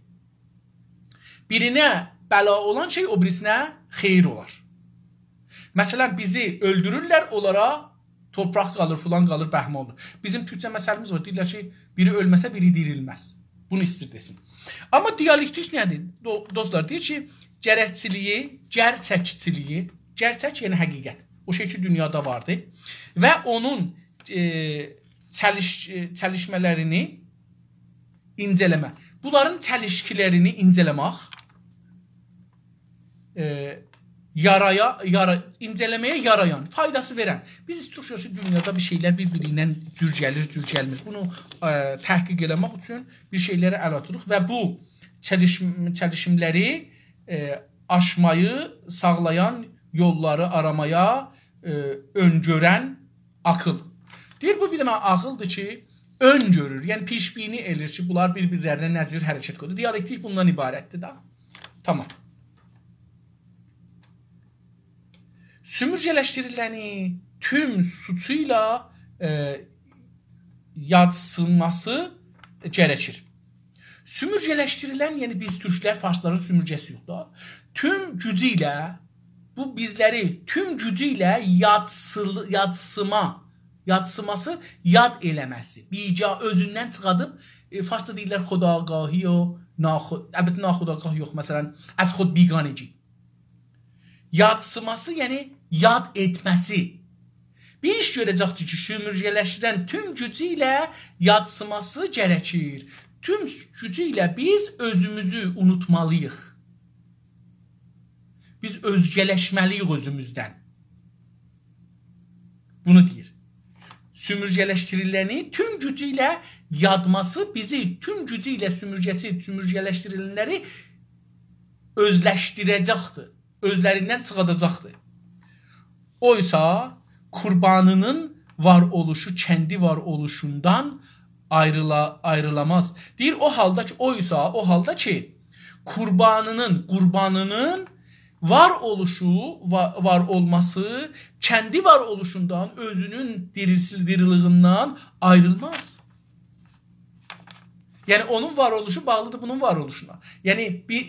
بیرینه بلا اولان شئی او بیریسینه خئییر اولار. مثلا، بیزی اؤلدورورلر، اونلارا تورپاق قالیر، فلان قالیر، بهمان اولور. بیزیم تورکجه مثلیمیز وار، دئییرلر کی، بیری اؤلمه‌سه، بیری دیریلمز. بونو ایستیر دئسین. آمما دیالکتیک نه‌دیر؟ دو-، دوستلار، دئییر کی، گرکچیلیگی، گرچکچیلیگی، گرچک یعنی حقیقت، او شئی کی، دونیادا واردیر و اونون، ائ، چلیش-، ائ، چلیشمه‌لرینی اینجه‌له‌مه. بونلارین چلیشکیلرینی اینجه‌له‌مک، ائ، یارایا-، یارا-، اینجه‌له‌مه‌یه یارایان، فایداسی وئرن. بیز ایستیروخ کی، دونیادا بیر شئیلر بیر-بیری ایله جور گلیر، جور گلمیر. بونو، ائ، تحقیق ائله‌مک اوچون بیر شئیلره ال آتیریق و بو چلیش-، چلیشیملری، ائ، آشمایی ساغلایان یوللاری آرامایا، ائ، اؤن‌گؤرن عاغیل. دئییر، بو بیر دنه عاغیلدیر کی، اؤن گؤرور. یعنی، پیش‌بینی ائله‌ییر کی، بونلار بیر-بیرلرینه نه جور حرکت قویدو. دیالکتیک بوندان عبارتدیر ده. تامام. سومورگه‌لشدیریلنی توم سوچویلا، ائ، یاتسیماسی گرکیر. سومورگه‌لشدیریلن، یعنی بیز تورکلر، فارسلارین سومورگه‌سی‌یوخ دا. توم گوجو ایله، بو بیزلری توم گوجو ایله یاتسیل-، یاتسیما، یاتسیماسی، یاد ائله‌مه‌سی. بیجا اؤزوندن چیخادیب، ائ، فارسدا دئییرلر خودآگاهی و ناخو-، البته ناخودآگاه یوخ، مثلا، از خود بیگانگی. یاتسیماسی، یعنی یاد ائتمه‌سی. بیر ایش گؤره‌جکدیر کی، سومورگه‌لشدیرن توم گوجو ایله یاتسیماسی گرکیر. توم گوجو ایله بیز اؤزوموزو اونوتمالی‌ییق. بیز اؤزگه‌لشمه‌لی‌ییک اؤزوموزدن. بونو دئییر. سومورگه‌لشدیریلنی توم گوجو ایله یادماسی بیزی توم گوجو ایله سومورگه‌چی، سومورگه‌لشدیریلنلری اؤزلشدیره‌جکدیر. اؤزلریندن چیخاداجاقدیر. اویسا قوربانی‌نین وار اولوشو کندی وار اولوشوندان آیریلا-، آیریلاماز. دئییر، او حالدا کی، اویسا، او حالدا کی، قوربانی‌نین، قوربانی‌نین وار اولوشو، وا-، وار اولماسی کندی وار اولوشوندان، اؤزونون دیریسی-، دیریلیگیندن آیریلماز. یعنی اونون وار اولوشو باغلیدیر بونون وار اولوشونا. یعنی بیر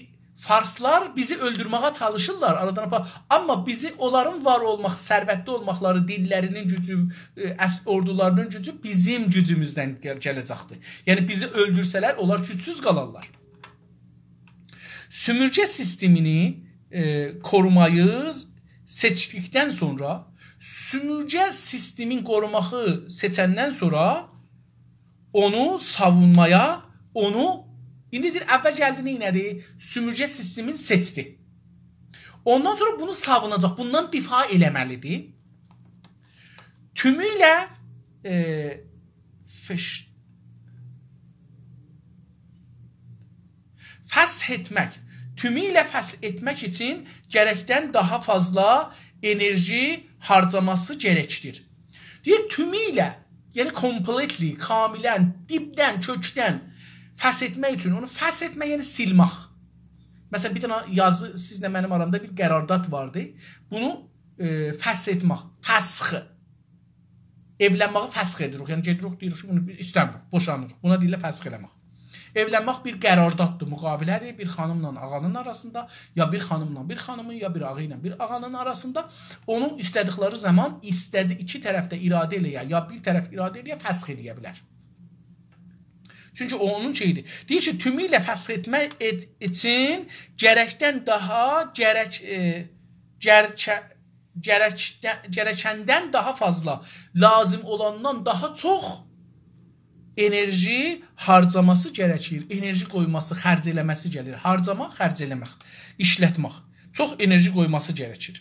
فارسلار بیزی اؤلدورمه‌یه چالیشیرلار، آرادان آپار. آمما بیزی، اونلارین وار اولماق، ثروتلی اولماقلاری، دیللرینین گوجو، ائ، اس-، اوردولارینین گوجو بیزیم گوجوموزدن گل-، گله‌جکدیر. یعنی بیزی اؤلدورسه‌لر، اونلار گوجسوز قالارلار. سومورگه سیستمینی، ائ، قوروماغی سئچدیکدن سونرا، سومورگه سیستمین قوروماغی سئچندن سونرا اونو ساوونماغا، اونو، ایندی دئییر، اول گلدی، نئینه‌دی؟ سومورگه سیستمینی سئچدی. اوندان سونرا بونو ساووناجاق، بوندان دفاع ائله‌مه‌لیدیر. تومو ایله، ائ، فش-، فسخ ائتمک. تومو ایله فسخ ائتمک اوچون گرکدن داها فازلا انرژی هارجاماسی گرکدیر. دئییر، تومو ایله، یعنی completely، کاملاً، دیبدن، کؤکدن فسخ ائتمک اوچون، اونو فسخ ائتمک، یعنی سیلمک. مثلاً، بیر دنه یازی، سیزله منیم آرامدا بیر قرارداد واردی. بونو، ائ، فسخ ائتمک، فسخ. ائولنمه‌یی فسخ ائدیریک. یعنی گئدیریک، دئییریک کی، بونو ایسته‌میریک، بوشانیریق. بونا دئییرلر فسخ ائله‌مک. ائولنمک بیر قرارداددیر، مقاوله‌دیر بیر خانیملا آغانین آراسیندا، یا بیر خانیملا بیر خانیمین، یا بیر آغا ایله بیر آغانین آراسیندا. اونو ایسته‌دیکلری زامان ایسته‌دی-، ایکی طرف ده اراده ائله‌یه، یا بیر طرف اراده ائله‌یه، فسخ ائله‌یه بیلر. چونکی او اونون شئییدیر. دئییر کی، تومو ایله فسخ ائتمک ائت-، اوچون گرکدن داها، گرک، ائ، گرکه-، گرکده-، گرکندن داها فازلا، لازیم اولاندان داها چوخ انرژی هارجاماسی گرکیر. انرژی قویماسی، خرج ائله‌مه‌سی گلیر. هارجاما، خرج ائله‌مک، ایشلتمک. چوخ انرژی قویماسی گرکیر.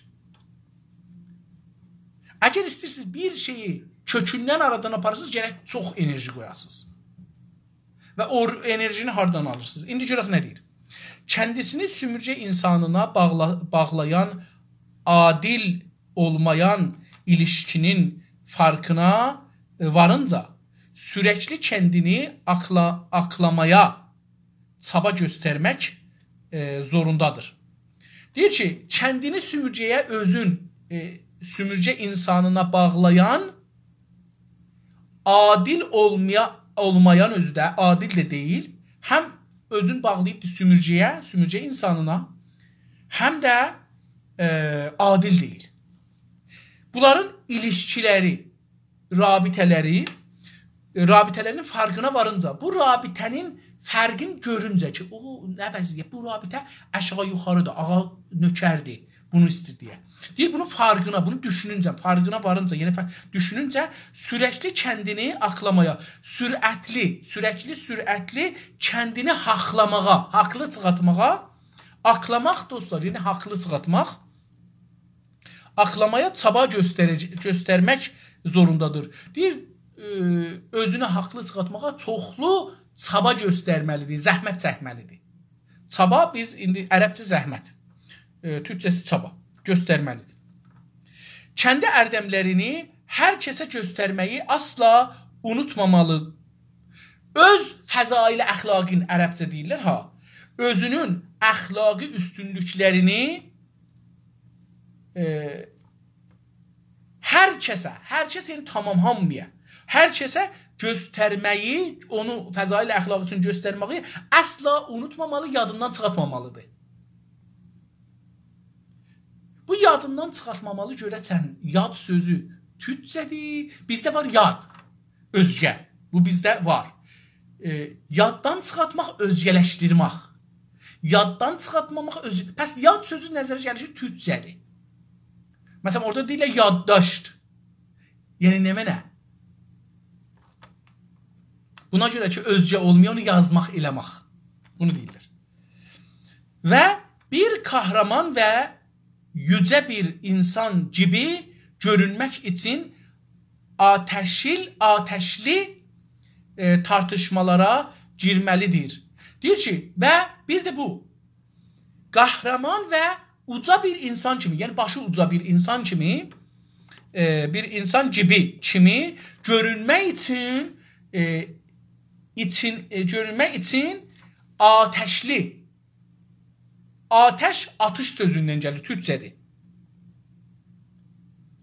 اگر ایسته‌ییرسینیز بیر شئیی کؤکوندن آرادان آپاراسینیز، گرک چوخ انرژی قویاسینیز. و او انرژینی هاردان آلیرسینیز؟ ایندی گؤرک نه دئییر. کندیسینی سومورگه اینسانینا باغلا-، باغلایان عادل اولمایان ایلیشکی‌نین فرقینا، ائ، وارینجا سورکلی کندینی آقلا-، آقلامایا چابا گؤسترمک، ائ، زوروندادیر. دئییر کی، کندینی سومورگه‌یه اؤزون، ائ، سومورگه اینسانینا باغلایان عادل اولمایا-، اولمایان اؤزو ده، عادل ده دئییل، هم اؤزون باغلاییبدیر سومورگه‌یه، سومورگه اینسانینا، هم ده، ائ، عادل دئییل. بونلارین ایلیشکی‌لری، رابطه‌لری، ائ، رابطه‌لرینین فرقینا وارینجا، بو رابطه‌نین فرقین گؤرونجه کی، او نه وضعیت، بو رابطه آشاغی یوخاریدیر، آغا نؤکردیر، بونو ایستیر دئیه. دئییر، بونون فرقینا، بونو دوشونونجه، فرقینا وارینجا، یعنی فر-، دوشونونجه سورکلی کندینی آقلامایا، سرعتلی، سورکلی، سرعتلی کندینی حاقلاماغا، حاقلی چیخارتماغا، آقلاماق، دوستلار، یعنی حاقلی چیخارتماق، آقلامایا چابا گؤستره‌ج-، گؤسترمک زوروندادیر. دئییر، ائ، اؤزونو حاقلی چیخارتماغا چوخلو چابا گؤسترمه‌لیدیر، زحمت چکمه‌لیدیر. چابا بیز ایندی عربجه زحمت، ائ، تورکجه‌سی چابا گؤسترمه‌لیدیر. کندی اردملرینی هر کسه گؤسترمه‌یی اصلا اونوتمامالی. اؤز فضایل اخلاقین، عربجه دئییرلر ها، اؤزونون اخلاقی اوستونلوکلرینی، ائ، هر کسه، هر کس، یعنی تمام هامییا، هر کسه گؤسترمه‌یی، اونو فضایل اخلاقی اوچون گؤسترمه‌یی اصلا اونوتمامالی، یادیندان چیخارتمامالیدیر. بو یادیندان چیخارتمامالی، گؤره‌سن یاد سؤزو تورکجه‌دیر، بیزده وار یاد، اؤزگه. بو بیزده وار. ائ، یاددان چیخارتماق، اؤزگه‌لشدیرمک. یاددان چیخارتماماق، اؤز-، پس یاد سؤزو نظره گلیر کی، تورکجه‌دیر. مثلا، اورادا دئییرلر یادداشت. یعنی نمنه؟ بونا گؤره کی، اؤزگه اولمویا، اونو یازماق، ائله‌مک. بونو دئییرلر. و بیر قهرمان و یوجه بیر اینسان کیمی گؤرونمک اوچون آتشیل-، آتشلی، ائ، تارتیشمالارا گیرمه‌لیدیر. دئییر کی، و بیر ده بو، قهرمان و اوجا بیر اینسان کیمی، یعنی باشی اوجا بیر اینسان کیمی، ائ، بیر اینسان کیمی، کیمی گؤرونمک اوچون، ائ، اوچون، ائ، گؤرونمک اوچون آتشلی، آتش، آتیش سؤزوندن گلیر، تورکجه‌دیر.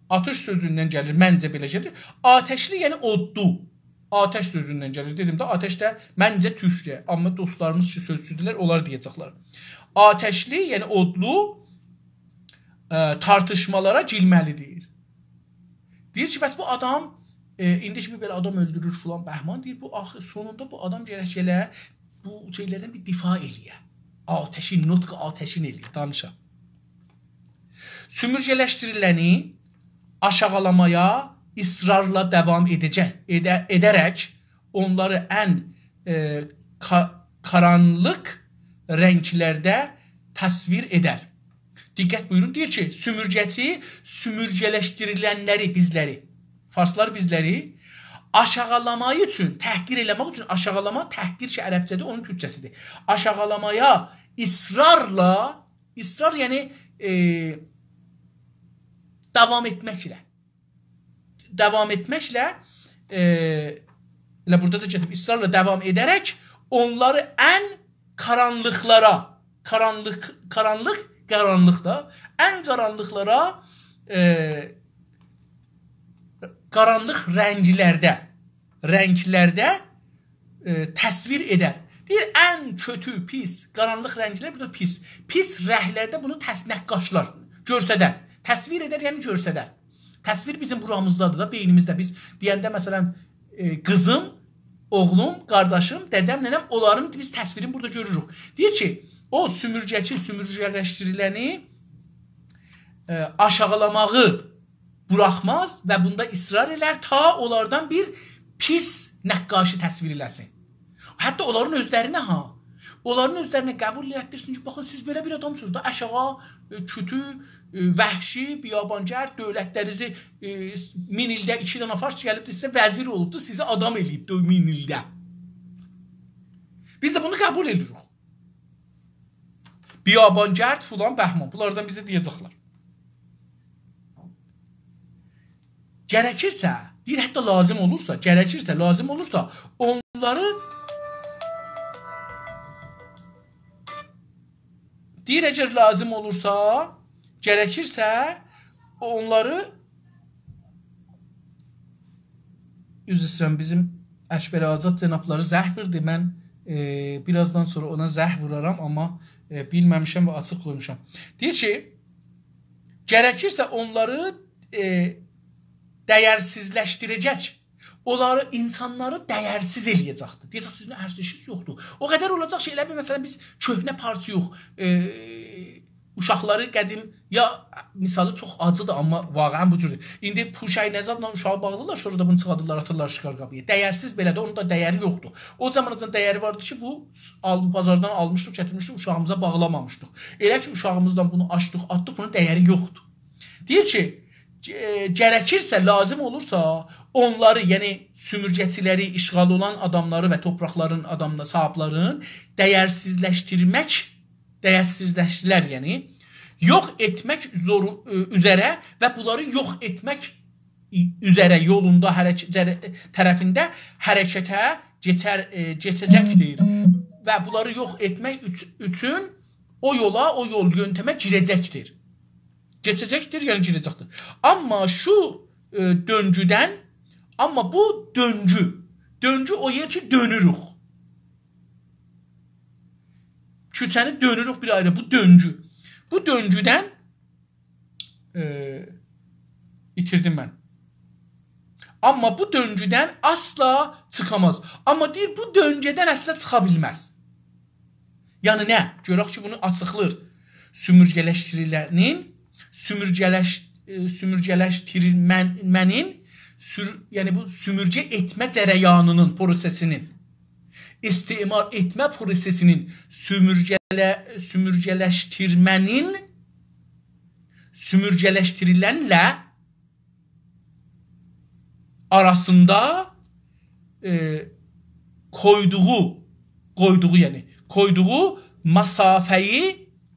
آتیش سؤزوندن گلیر، منجه بئله گلیر. آتشلی، یعنی اودلو. آتش سؤزوندن گلیر. دئدیم ده، آتش ده منجه تورکدور. آمما دوستلاریمیز کی، سؤزچودولر، اونلار دئیه‌جکلر. آتشلی، یعنی اودلو، ائ، تارتیشمالارا گیرمه‌لی‌دیر. دئییر کی، بس بو آدام، ائ، ایندی کی، بیر بئله آدام اؤلدورور فلان بهمان، دئییر، بو آخی، سونوندا بو آدام گرک ائله بو شئیلردن بیر دفاع ائله‌یه. آتشین، نطق آتشین ائله‌یه، دانیشا. سومورگه‌لشدیریلنی آشاغیلامایا اصرارلا داوام ائده‌جک، ائده-، ائده‌رک اونلاری ان، ائ، کا-، کارانلیق رنگلرده تصویر ائدر. دقت بویورون، دئییر کی، سومورگه‌چی، سومورگه‌لشدیریلنلری، بیزلری، فارسلار بیزلری آشاغیلاماق اوچون، تحقیر ائله‌مک اوچون، آشاغیلاما، تحقیر کی، عربجه‌دیر، اونون تورکجه‌سیدیر. آشاغیلامایا اصرارلا، اصرار، یعنی، ائ، داوام ائتمکله، داوام ائتمکله، ائ، ائله بورادا دا گئدیب، اصرارلا داوام ائده‌رک اونلاری ان کارانلیقلارا، کارانلیق، کارانلیق، قارانلیق دا، ان قارانلیقلارا، ائ، قارانلیق رنگلرده، رنگلرده، ائ، تصویر ائدر. دئییر، ان کؤتو، پیس، قارانلیق رنگلر، بورادا پیس. پیس رنگلرده بونو تس-، نقاشلار، گؤرسدر. تصویر ائدر، یعنی گؤرسدر. تصویر بیزیم بورامیزدادیر دا، بئینیمیزده. بیز دئینده، مثلا، ائ، قیزیم، اوغلوم، قارداشیم، دده‌م، ننه‌م، اونلارین بیز تصویرینی بورادا گؤروروک. دئییر کی، او سومورگه‌چی، سومورگه‌لشدیریلنی، ائ، آشاغیلاماغی بوراخماز و بوندا اصرار ائلر، تا اونلاردان بیر پیس نقاشی تصویر ائله‌سین. حتی اونلارین اؤزلرینه ها، اونلارین اؤزلرینه قبول ائلتدیرسین کی، باخین، سیز بئله بیر آدامسینیز دا، آشاغی، ائ، کؤتو، ائ، وحشی، بیابانگرد، دؤولتلریزی، ائ، مین ایلده ایکی دنه فارس گلیبدی، سیزه وزیر اولوبدو، سیزی آدام ائله‌ییبدی او مین ایلده. بیز ده بونو قبول ائدیریک. بیابانگرد، فلان، بهمان. بونلاردان بیزه دئیه‌جکلر. گرکیرسه، دئییر، حتی لازیم اولورسا، گرکیرسه، لازیم اولورسا، اونلاری، دئییر، اگر لازیم اولورسا، گرکیرسه، اونلاری، عذر ایسته‌ییرم، بیزیم اکبر آزاد جنابلاری زنگ ووردو. من، ائ، بیر آزدان سونرا اونا زنگ وورارام، آمما، ائ، بیلمه‌میشم و آچیق قویموشام. دئییر کی، گرکیرسه اونلاری، ائ، دیرسیزلشدیره‌جک. اونلاری، اینسانلاری دیرسیز ائله‌یه‌جکدیر. دئیه‌جک، سیزین ارزشینیز یوخدور. او قدر اولاجاق کی، ائله بیل، مثلا، بیز کؤهنه پارچایوق، ائ، اوشاقلاری قدیم، یا، مثالی چوخ آجیدیر، آمما واقعا بو جوردور. ایندی پوشک نژادلا اوشاغی باغلاییرلار، سونرا دا بونو چیخاردیرلار، آتیرلار شیکار قاپییا. دیرسیز بئله ده، اونون دا دیری یوخدور. او زاماناجان دیری واردی کی، بو آل-، بازاردان آلمیشدیق، گتیرمیشدیک، اوشاغیمیزا باغلامامیشدیق. ائله کی، اوشاغیمیزدان بونو آچدیق، آتدیق، بونون دیری یوخدور. دئییر کی، گ-، گرکیرسه، لازیم اولورسا، اونلاری، یعنی سومورگه‌چیلری، اشغال اولان آداملاری و تورپاقلارین آداملا-، صاحیبلرین دیرسیزلشدیرمک، دیرسیزلشدیرر، یعنی یوخ ائتمک زورو-، اؤ، اوزره و بونلاری یوخ ائتمک اوزره یولوندا حرک-، جره-، طرفینده حرکته کئچر، ائ، کئچه‌جکدیر و بونلاری یوخ ائتمک اوچ-، اوچون او یولا، او یول یؤنتمه گیره‌جکدیر. کئچه‌جکدیر، یعنی گیره‌جکدیر. آمما شو، ائ، دؤنگودن، آمما بو دؤنگو، دؤنگو او یئر کی، دؤنوروک. کوچه‌نی دؤنوروک بیر آیری، بو دؤنگو. بو دؤنگودن، ائ، ایتیردیم من. آمما بو دؤنگودن اصلا چیخاماز. آمما دئییر، بو دؤنگودن اصلا چیخا بیلمز. یعنی نه؟ گؤرک کی، بونو آچیقلاییر. سومورگه‌لشدیریلنین، سومورگه‌لش-، ائ، سومورگه‌لشدیریلمه‌نین، سور-، یعنی بو سومورگه ائتمه جریانینین، پروسه‌سینین، استعمار ائتمه پروسه‌سینین سومورگه‌له-، سومورگه‌لشدیرمه‌نین، سومورگه‌لشدیریلنله آراسیندا، ائ، قویدوغو، قویدوغو، یعنی قویدوغو مسافه‌یی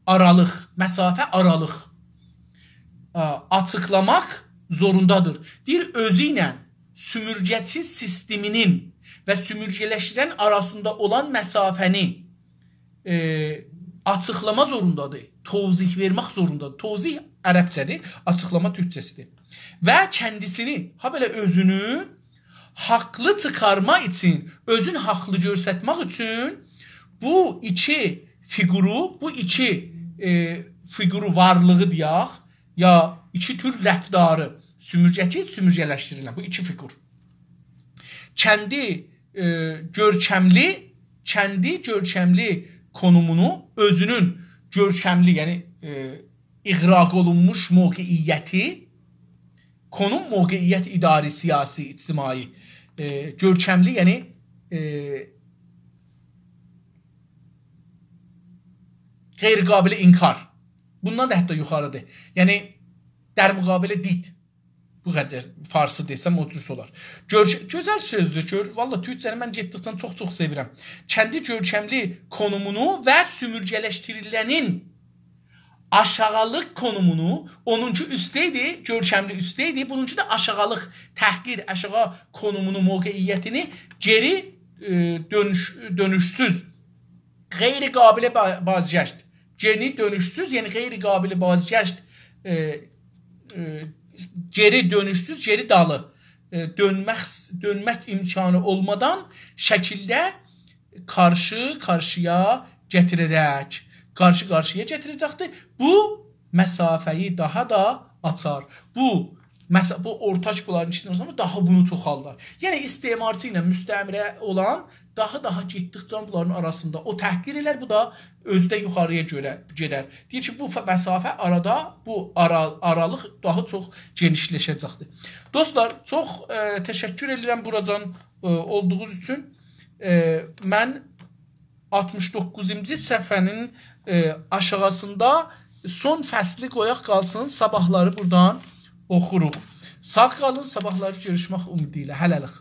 آرالیق، مسافه آرالیق، آ، آچیقلاماق زوروندادیر. دئییر، اؤزو ایله سومورگه‌چی سیستمینین و سومورگه‌لشدیرن آراسیندا اولان مسافه‌نی، ائ، آچیقلاما زوروندادیر، توضیح وئرمک زوروندادیر. توضیح عربجه‌دیر، آچیقلاما تورکجه‌سیدیر. و کندیسینی، هابئله اؤزونو حاقلی چیخارما اوچون، اؤزون حاقلی گؤرستمک اوچون بو ایکی فیگورو، بو ایکی، ائ، فیگورو وارلیغی دئیک، یا ایکی تور رفتاری، سومورگه‌چی، سومورگه‌لشدیریلن بو ایکی فیگور. کندی، ائ، گؤرکملی، کندی گؤرکملی کونومونو، اؤزونون گؤرکملی، یعنی، ائ، اغراق اولونموش موقعیتی، کونوم، موقعیت اداری، سیاسی، اجتماعی، ائ، گؤرکملی، یعنی، ائ، غیر قابل انکار. بوندان دا حتی یوخاریدیر. یعنی، در مقابل دید. بو قدر فارسی دئسم، او جور اولار. گؤرک-، گؤزل سؤزدور، گؤر-، والله تورکجه‌نی من گئتدیکجه چوخ-چوخ سئویرم. کندی گؤرکملی کونومونو و سومورگه‌لشدیریلنین آشاغیلیق کونومونو، اونونکی اوسته ایدی، گؤرکملی اوسته ایدی، بونونکی ده آشاغیلیق، تحقیر، آشاغی کونومونو، موقعیتینی گئری، ائ، دؤنوش-، دؤنوشسوز، غیر قابل با-، بازگشت. گئری دؤنوشسوز، یعنی غیر قابل بازگشت، ائ، ائ، گئری دؤنوشسوز، گئری دالی، ائ، دؤنمک، دؤنمک امکانی اولمادان شکیلده قارشی قارشییا گتیره‌رک، قارشی قارشییا گتیره‌جکدیر. بو مسافه‌یی داها دا آچار. بو مس-، بو اورتاک بونلارین ایکیسینین آراسیندا داها بونو چوخالدار. یعنی استعمارچی ایله مستعمره اولان داها داها گئتدیکجه بونلارین آراسیندا او تحقیر ائلر، بو دا اؤزو ده یوخارییا گؤره گئدر. دئییر کی، بو ف-، مسافه آرادا، بو آرا-، آرالیق داها چوخ گئنیشلشه‌جکدیر. دوستلار، چوخ، ائ، تشکر ائدیرم بوراجان، ائ، اولدوغونوز اوچون. ائ، من آلتمیش دوققوزونجو صفحه‌نین، ائ، آشاغیسیندا سون فصلی قویاق قالسین، صاباحلاری بورادان اوخوروق. ساغ قالین، صاباحلاری گؤروشمک امیدی ایله. هله‌لیک.